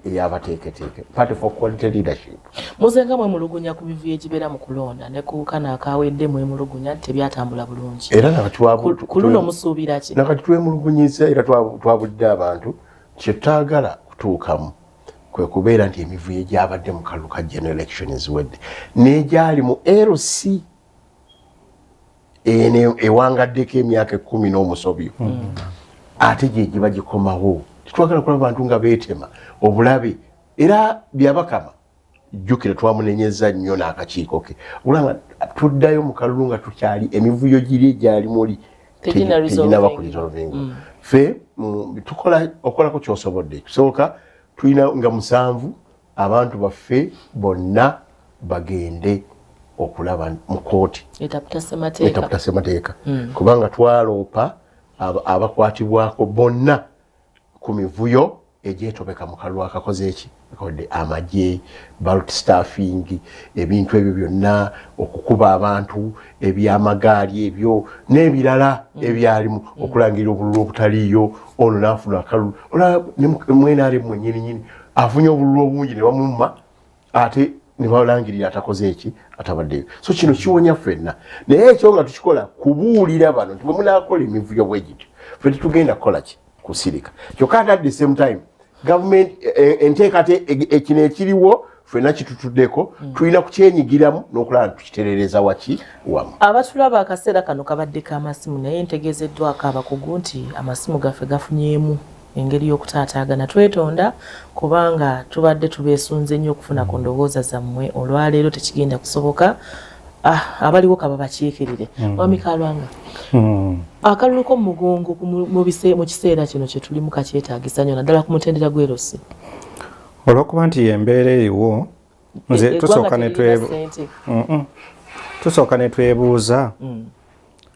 eyabateeketeeke, party for quality leadership. Muzenga mwemulugunya ku mivuyo egibeera mu kulonda, ne ku kana akawedde mwemulugunya nti tebyatambula bulungi. Era ku luno musuubira ki? Nakati twemulugunyiza era twabudde abantu. Kyetwagala kutuukamu kwe kubeera nti emivuyo egyabadde mu kalulu ka general election eziwedde n'egyali mu LC eno ewangaddeko emyaka 10 n'omusobyo, ate gye giba gikomawo. Tetwagala kulaba bantu nga beetema obulabe. Era Byabakama, jjukira, twamunenyeza nnyo n'akakiiko ke, olaba tuddayo mu kalulu nga tukyali emivuyo giri egyali muli teginaba kuresolvinga. Ffe tukola okolako kyosobodde. Kisooka tulina nga 7 abantu baffe bonna bagende okulaba mu kooti etaputa ssemateeka, kubanga twaloopa abakwatibwako bonna ku mivuyo egyetobeka mu kalulu akakoze eki akodde, amagye, ballot stuffing, ebintu ebyo byonna, okukuba abantu, ebyamagaali ebyo n'ebirala ebyalimu, okulangirira obululu obutaliiyo, ono naafuna akalulu. Olaba mwenare mwenyini nyini afunye obululu obungi ne bamumma, ate ne balangirira atakoze eki, atabaddeyo. So kino kiwonya ffenna, naye ekyo nga tukikola kubuulira bano nti bwe munaakola emivuyo bwe gityo, ffe tetugenda kukola ki, kusirika. Kyokka ate at the same time government enteekate ekino ekiriwo ffenna kitutuddeko, tulina kukyenyigiramu n'okulaba nti tukiterereza waki wamu. Abatulaba, akaseera kano kabadde k'amasimu, naye ntegeezeddwako abakugu nti amasimu gaffe gafunyeemu engeri y'okutaataagana. Twetonda kubanga tubadde tubeesunze nnyo okufuna ku ndowooza zammwe. Olwaleero tekigenda kusoboka. Abaliwo kaba bakiikirire. Mwami Kalwanga, akalulu k'omugongo mu kiseera kino kye tulimu kakyetaagisa nnyo, naddala ku mutendera gw'e LC. Olwokuba nti embeera eriwo, nze tusooka ne twebuuza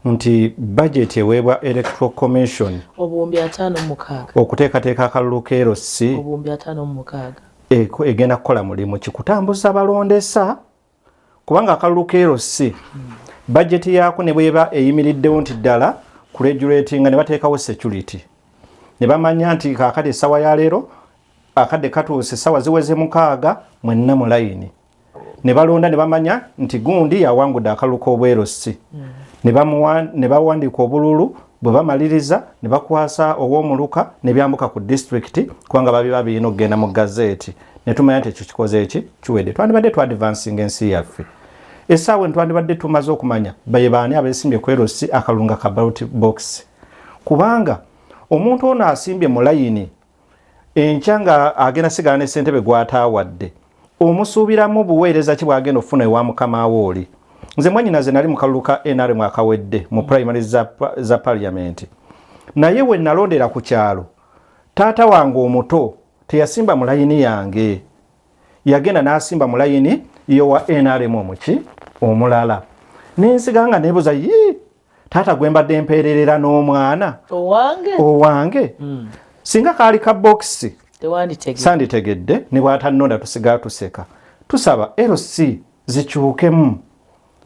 nti budget eweebwa Electoral Commission 56,000 okuteekateeka akalulu k'e LC 56,000 egenda kukola mulimu kikutambuza balondesa? Kubanga akalulu k'e LC, budget yaako ne bweba eyimiriddewo nti ddala kuregulatinga, ne bateekawo security, ne bamanya nti kaakati essaawa ya leero akadde katuuse, essaawa ziweze 6, mwenna mu layini ne balonda, ne bamanya nti gundi yawangudde akalulu k'obwe LC, ne bawandiika obululu, bwe bamaliriza ne bakwasa ow'omuluka ne byambuka ku disitulikiti, kubanga babiba birina okugenda mu gazeeti, ne tumanya nti ekyo kikoze eki kiwedde. Twandibadde twadvansinga ensi yaffe. Essaawa eno twandibadde tumaze okumanya baye baani abeesimbye ku LC, akalulu nga ka ballot box, kubanga omuntu ono asimbye mu layini enkya nga agenda sigala ne ssentebe gw'ataawadde, omusuubiramu buweereza ki bw'agenda okufuna ewa mukama we oli? Nze mwannyinaze nali mu kalulu ka NRM akawedde mu primary za parliament, naye we nalondera ku kyalo, taata wange omuto teyasimba mu layini yange, yagenda n'asimba mu layini yowa NRM omuki omulala. Nensiga nga nebuuza, yi taata gwe mbadde mpeererera n'omwana owange owange. Singa kaali ka bokisi sanditegedde, ne bw'atannonda tusigala tuseka. Tusaba LC zikyukemu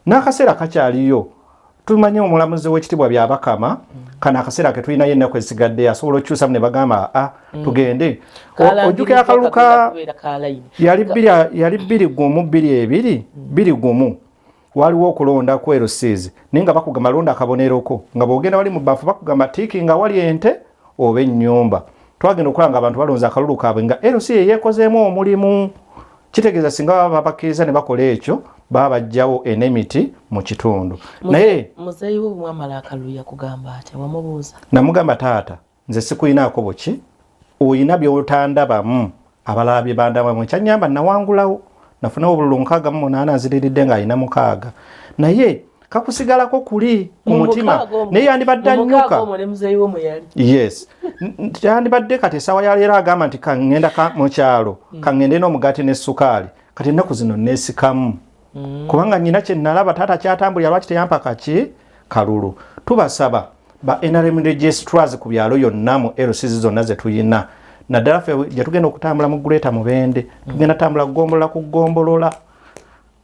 n'akaseera kakyaliyo. Tumanye omulamuzi w'ekitibwa Byabakama, kano akaseera ke tulinayo, ennaku ezisigadde, asobola okukyusamu ne bagamba a tugende. Ojjukira akalulu ka yali 2 1 2 2 2 1, waliwo okulonda ku LCs, naye nga bakugamba londa akaboneroko, nga bwogenda wali mu bafu bakugamba tiiki nga wali ente oba ennyumba. Twagenda okulaba nga abantu balonze akalulu kaabwe nga LC yeyekozeemu omulimu. Kitegeeza singa baba babakkiriza ne bakola ekyo, baba bajjawo enemiti mu kitundu. Naye muzeeyi wo bwamala akalulu yakugamba atya? Wamubuuza? Namugamba, "Taata, nze sikuyinaako buki, oyina byotandabamu, abalala bye bandabamu." Ekyanyamba, nawangulawo, nafunawo obululu 68, nziriridde ng'alina 6, naye kakusigalako kuli ku mutima. Naye yandibadde annyuka. Yes, yandibadde kati essaawa yaleero agamba nti kaŋŋenda mu kyalo, kaŋŋende n'omugaati n'essukaali. Kati ennaku zino neesikamu kubanga nyina kye nalaba taata kyatambulira. Lwaki teyampa kaki kalulu? Tubasaba ba NRM registrars ku byalo yonna mu LCs zonna ze tuyina, naddala ffe gye tugenda okutambula mu Greater Mubende, tugenda tambula gombolola ku gombolola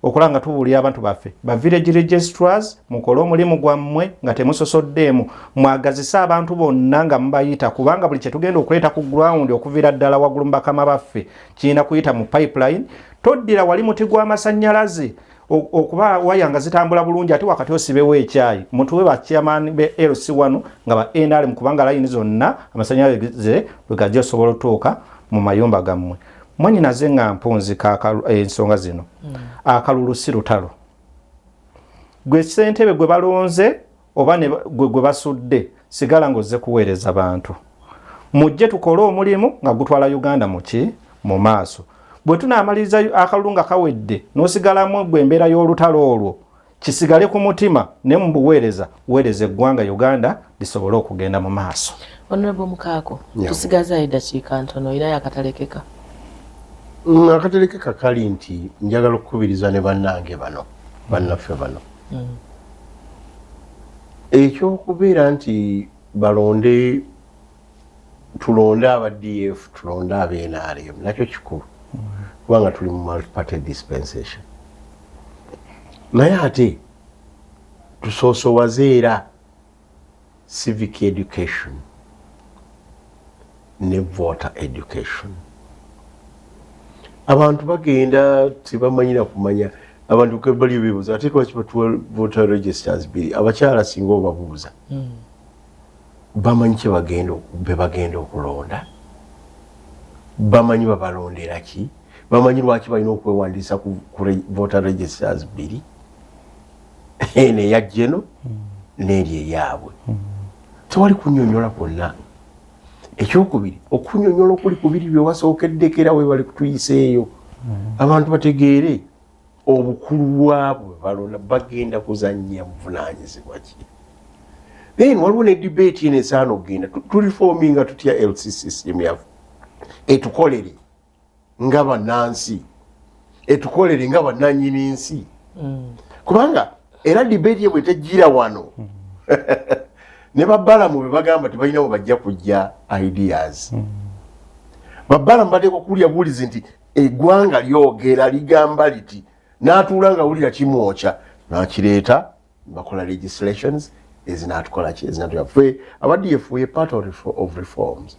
okulaba nga tubuulira abantu baffe. Ba village registrars, mukole omulimu gwammwe nga temusosoddeemu, mwagazise abantu bonna nga mubayita, kubanga buli kyetugenda okuleeta ku ground okuviira ddala waggulu mu bakama baffe kirina kuyita mu pipeline. Toddira wali muti gw'amasannyalaze okuba waya nga zitambula bulungi, ate wakati osibewo ekyayi. Mutuwe ba chairman be LC wano nga ba NRM, kubanga layini zonna amasannyalaze bwe gajja osobola otuuka mu mayumba gammwe. Mwannyinaze, nga mpunzika ensonga zino, akalulu si lutalo. Gwe ssentebe gwe balonze oba gwe gwe basudde, sigala ng'ozze kuweereza bantu. Mujje tukole omulimu nga gutwala Uganda muki mu maaso. Bwe tunaamaliriza akalulu nga kawedde, n'osigalamu gwe embeera y'olutalo olwo kisigale ku mutima, ne mu buweereza weereza eggwanga Uganda lisobole okugenda mu maaso. Honorable Mukaako, tusigazayo eddakiika ntono, era yakatalekeka. Akatalekeka kali nti njagala okukubiriza ne bannange bano, bannaffe bano, ekyokubeera nti balonde, tulonde aba DF, tulonde aba NRM, nakyo kikulu kubanga tuli mu multiparty dispensation. Naye ate tusoosowaze era civic education ne voter education. Abantu bagenda tebamanyira kumanya. Abantu bali bebuuza, ate lwaki batuwa voter registers bbiri? Abakyala singa obabuuza, bamanyi kyebagenda be bagenda okulonda? Bamanyi babalondera ki? Bamanyi lwaki balina okwewandiisa ku voter registers bbiri, eno eya jeno n'eri eyaabwe? Tewali kunyonyola kwonna. Ekyokubiri, okunyonyola okuli kubiri byewasookeddeko, era webali kutuyiseeyo, abantu bategeere obukulu bwabwe balonda, bagenda kuzannya buvunanyizibwa ki. Then waliwo ne debate eno esaana okugenda tureforminga tutya LC system yaffe etukolere nga bannansi, etukolere nga bannanyini nsi, kubanga era debate ye bwetejjira wano ne babalamu be bagamba tebalina we bajja kujja ideas. Babalamu bateeka okulya buulizi nti eggwanga lyogera ligamba liti, n'atuula nga wulira kimwokya n'akireeta, bakola legislations ezinatukola ki, ezinatuya ffe aba DF. We part of reforms.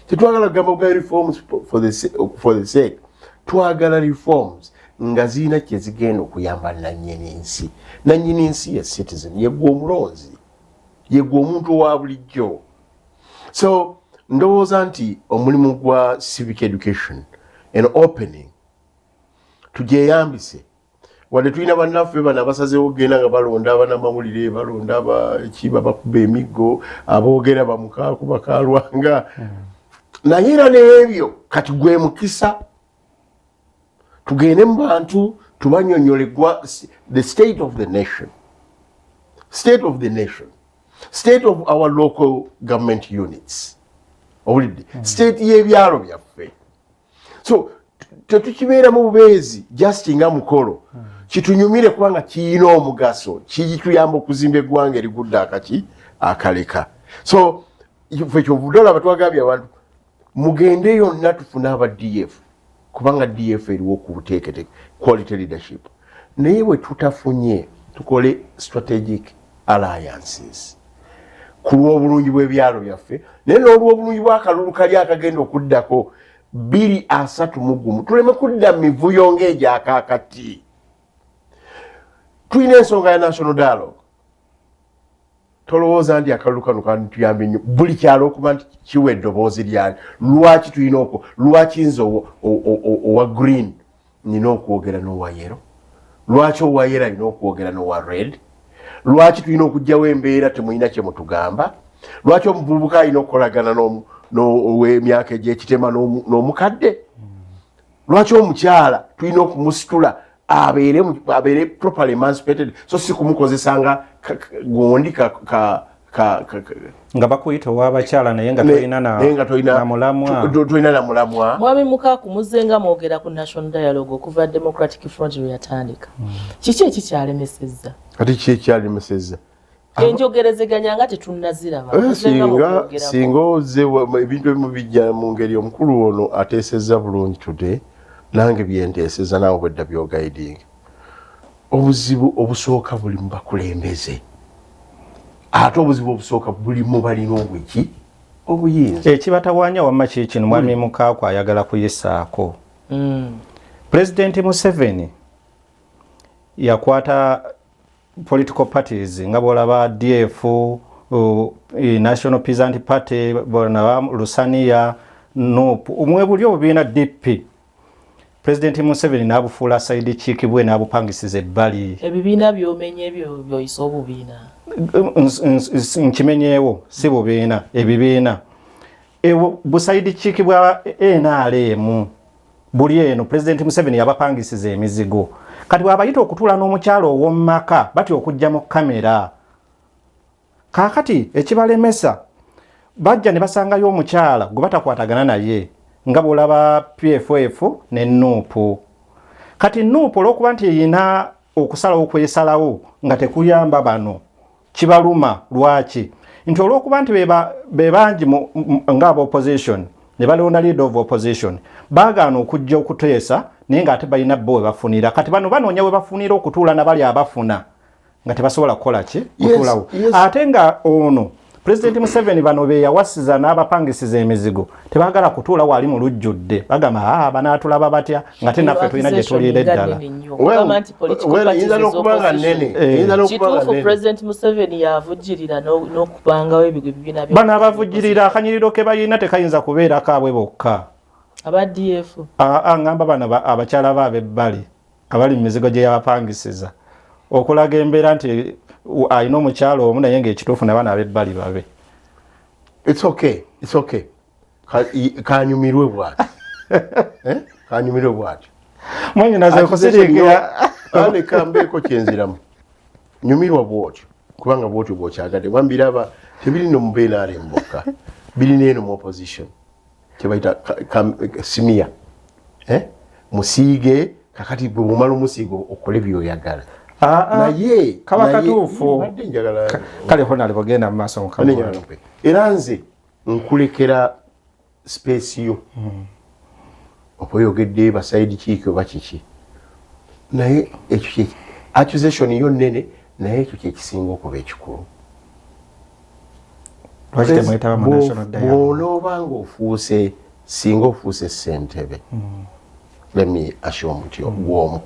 Tetwagala kugamba buga reforms for the sake. Twagala reforms nga zirina kyezigenda okuyamba nannyini nsi. Nannyini nsi ye citizen, yegwe omulonzi, yegwe omuntu owa bulijjo. So ndowooza nti omulimu gwa civic education and opening tugyeyambise. Wadde tulina bannaffe bano abasazeewo okugenda nga balonda abanamawulire, balonda abakiba, bakuba emiggo, aboogera bamukaaku bakalwanga, naye era n'ebyo kati gwe mukisa tugende mu bantu tubanyonyole the state of the nation, state of the nation, state of our local government units, owulidde, state y'ebyalo byaffe. So tetukibeera mu bubeezi just nga mukolo, kitunyumire kubanga kiyina omugaso, kituyamba okuzimba eggwanga erigudde akaki akaleka. So fe kyovudde olaba twagambye abantu mugende yonna tufune aba DF, kubanga DF eriwo ku buteekete quality leadership. Naye bwe tutafunye, tukole strategic alliances ku lw'obulungi bw'ebyalo byaffe, naye n'olw'obulungi bw'akalulu kali akagenda okuddako 2031, tuleme kudda mivuyo ng'egyakaakati. Tulina ensonga ya national dialogue. Tolowooza nti akalulu kano kantuyambye nnyo buli kyalo okuba nti kiwa eddoboozi lyali. Lwaki tulina okwo? Lwaki nze owa green nina okwogera n'owa yellow? Lwaki owa yellow alina okwogera n'owa red? Lwaki tulina okugyawo embeera temulina kye mutugamba? Lwaki omuvubuka alina okukolagana n'ow'emyaka egy'ekitema n'omukadde? Lwaki omukyala tulina okumusitula abeere properly emancipated, so si kumukozesa nga gundi nga bakuyita ow'abakyala naye nga tolina namulamwa? Tolina namulamwa. Mwami Mukaaku, muzzenga mwogera ku national dialogue okuva Democratic Front lwe yatandika. Kiki ekikyalemesezza? Kati kiki ekyalemesezza? Enjogerezeganya nga tetunnaziraba. Singa oze ebintu ebimu bijja mu ngeri omukulu ono ateesezza bulungi today, nange byenteeseza naawe bwedda byoguiding. Obuzibu obusooka buli mu bakulembeze, ate obuzibu obusooka buli mu balina obweki obuyinza. Ekibatawaanya wamma kikino, mwami Mukaaku ayagala kuyisaako. Pulezidenti Museveni yakwata political parties nga bwolaba DF, National Peasant Party, bonaba Lusaniya, NUP, omwe buli obubiina, DP, Pulezidenti Museveni n'abufuula side chick bwe, n'abupangisiza ebbali. Ebibiina byomenye ebyo byoyisa obubiina? Nkimenyeewo, si bubiina, ebibiina buside chick bwa NRM buli eno. Pulezidenti Museveni yabapangisiza emizigo. Kati bw'abayita okutuula n'omukyalo ow'omumaka, batya okujja mu kamera. Kaakati ekibalemesa, bajja ne basangayo omukyala gwe batakwatagana naye, nga bw'olaba PFF ne NUP. Kati NUP olw'okuba nti erina okusalawo kwesalawo nga tekuyamba bano, kibaluma. Lwaki? Nti olw'okuba nti be bangi ng'aba opposition ne balonda leader of opposition, baagaana okujja okuteesa, naye ng'ate balina bo we bafunira. Kati bano banoonya we bafunira okutuula nabali abafuna nga tebasobola kukola ki kutuulawo. Ate nga ono Pulezidenti Museveni bano be yawasiza n'abapangisiza emizigo tebaagala kutuula wali mu lujjudde. Bagamba, "Aa, banaatulaba batya nga te naffe tulina gye tuliira eddala?" Yinza n'okuba nga nnene. Eyinza n'okuba nga Kituufu. nnene. President Museveni yavujjirira n'okubangawo ebigwo ebibiina Bano abavujjirira akanyiriro ke balina tekayinza kubeerako abwe bokka. Aba DF? Aa, ngamba bano abakyala ba ab'ebbali abali mu mizigo gye yabapangisiza okulaga embeera nti alina omukyalo omu, naye ng'ekituufu nabaana ab'ebbali babe. It's okay, it's okay. Kanyumirwe bwati. Eh? Kanyumirwe bwati. Mwanyinaze okusiriikira. Aleka mbeeko kyenziramu. Nyumirwa bwotyo kubanga bwotyo bwokyagadde. Wambiraba tebiri no mu BNRM bokka, birina eno mu opposition kyebayita smear, eh? Musiige. Kakati gwe bwomala omusiiga okole byoyagala. Naye Kaba katuufu. Mbadde njagala Kale honale bwegenda mu maaso, mukama Mbadde njagala wange. Era nze nkulekera space yo oba oyogedde ba side chick oba kiki, naye ekyo accusation yo nnene, naye ekyo kyekisinga okuba ekikulu. Lwaki temwetaba mu national dialogue? Bw'onooba ng'ofuuse, singa ofuuse ssentebe, let me assume nti gwomu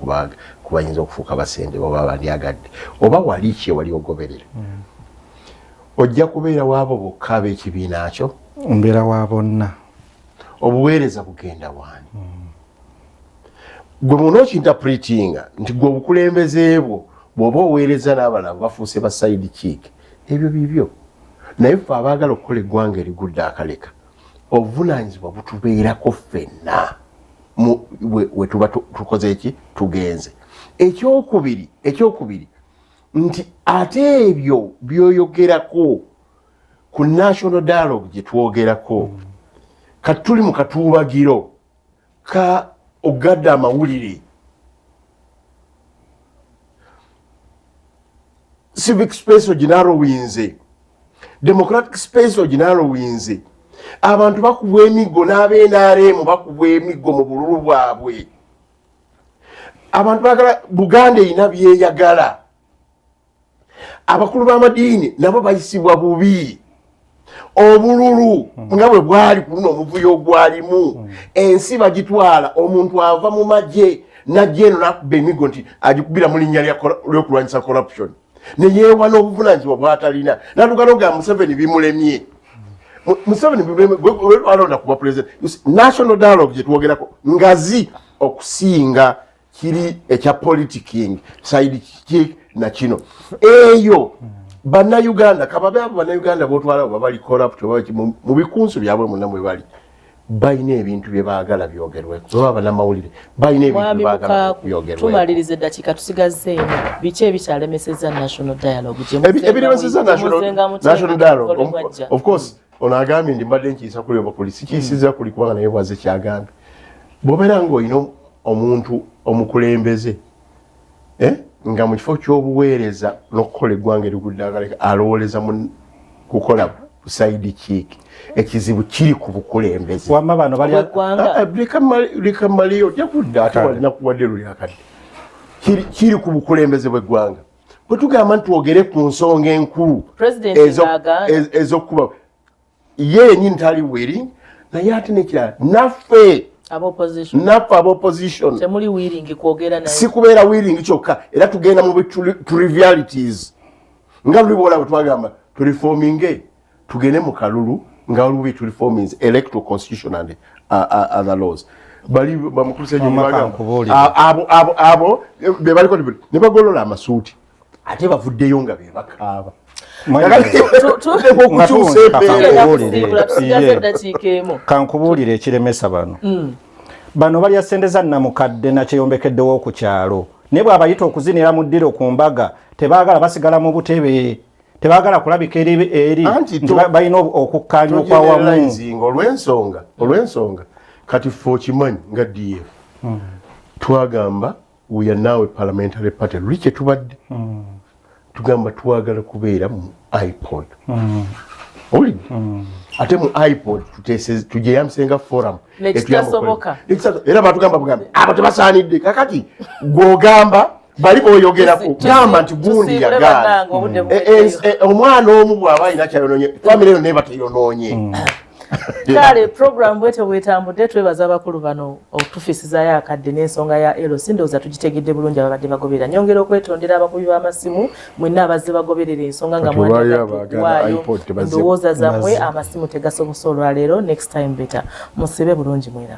kubayinza okufuuka basentebe oba bandyagadde oba wali ki wali ogoberera, ojja kubeera waabo bokka ab'ekibiina kyo? Mbeera wa bonna. Obuweereza bugenda waani? Gwe munookinterpretinga nti gwe obukulembeze bwo bw'oba oweereza n'abalala bafuuse ba side chick, ebyo bibyo. Naye ffe abaagala okukola eggwanga erigudde akaleka, obuvunaanyizibwa butubeerako ffenna we tuba tukoze eki tugenze. Ekyokubiri nti ate ebyo byoyogerako ku national dialogue gye twogerako, kati tuli mu katuubagiro ka ogadde amawulire, civic space oginarrowinze, democratic space oginarrowinze. Abantu bakubwa emiggo n'abe NRM bakubwa emiggo mu bululu bwabwe. Abantu bagala Buganda erina byeyagala. Abakulu b'amadiini nabo bayisibwa bubi. Obululu nga bwe bwali ku luno, omuvuyo ogwalimu, ensi bagitwala. Omuntu ava mu magye najja eno nakuba emiggo nti agikubira mu linnya lyokulwanyisa corruption. Neyeewa n'obuvunanyizibwa bwatalina, natuka noga Museveni bimulemye. Museveni alonda kuba president. National dialogue gyetwogerako ngazi okusinga kiri ekya politicking, side kick na kino eyo. Bannayuganda kababe abo, bannayuganda botwala oba bali corrupt oba mu bikunsu byabwe munda mwe bali, balina ebintu bye baagala byogerweko. Baba bannamawulire balina ebintu bye baagala byogerweko. Tumaliriza, eddakiika tusigazzeemu. Biki ebikyalemeseza national dialogue? Ebiremeseza national dialogue, of course, ono agambye nti mbadde nkiisa kuli oba kuli, sikiisiza kuli, kubanga naye bwaze kyagambye. Bw'obeera ng'olina omuntu omukulembeze, eh, nga mu kifo ky'obuweereza n'okukola eggwanga erigudde akaleka, alowooleza mu kukola side chick, ekizibu kiri ku bukulembeze. Wamma bano bali ah, ah, leka maliyo, ojja kudda ate walina kuwadde luli akadde. Kiri ku bukulembeze bw'eggwanga. Bwe tugamba nti twogere ku nsonga enkulu ez'okuba ye yenyini tali willing, naye ate nekirala naffe naffe abopposition si kubeera willing kyokka, era tugenda mu trivialities nga luli bwola bwe twagamba tureforminge, tugende mu kalulu nga waliwo tureformings, electoral constitution and other laws. Bali bamukulusabo abo abo bebaliko ne bagolola amasuuti, ate bavuddeyo nga bebakaaba. Okukyusa embeera. Kankubuulire ekiremesa bano. Bano balya sente za namukadde nakyeyombekeddewo ku kyalo, naye bw'abayita okuzinira mu ddiro ku mbaga tebaagala, basigala mu butebe, tebaagala kulabika eri eri nti balina okukkaanya okwawamu. Olw'ensonga kati ffe okimanyi nga DF twagamba we are now a parliamentary party. Luli kyetubadde tugamba twagala kubeera mu IPOD. Owulidde? Ate mu IPOD tugyeyambise nga forum. Nekitasoboka. Era batugamba bugambi abo tebasaanidde. Kakati gwogamba bali boyogerako, gamba nti gundi yagaana. Omwana omu bw'aba alina kyayonoonye, famire eno neba teyonoonye. Kale program bwetyo bwetambudde. Twebaza abakulu bano okutufisizayo akadde n'ensonga ya LC, ndowooza tugitegedde bulungi ababadde bagoberera. Nyongera okwetondera abakubi b'amasimu mwenna abazze bagoberera ensonga nga mwandyagadde ndowooza zammwe. Amasimu tegasobose olwaleero. Next time better. Musibe bulungi, mweraba.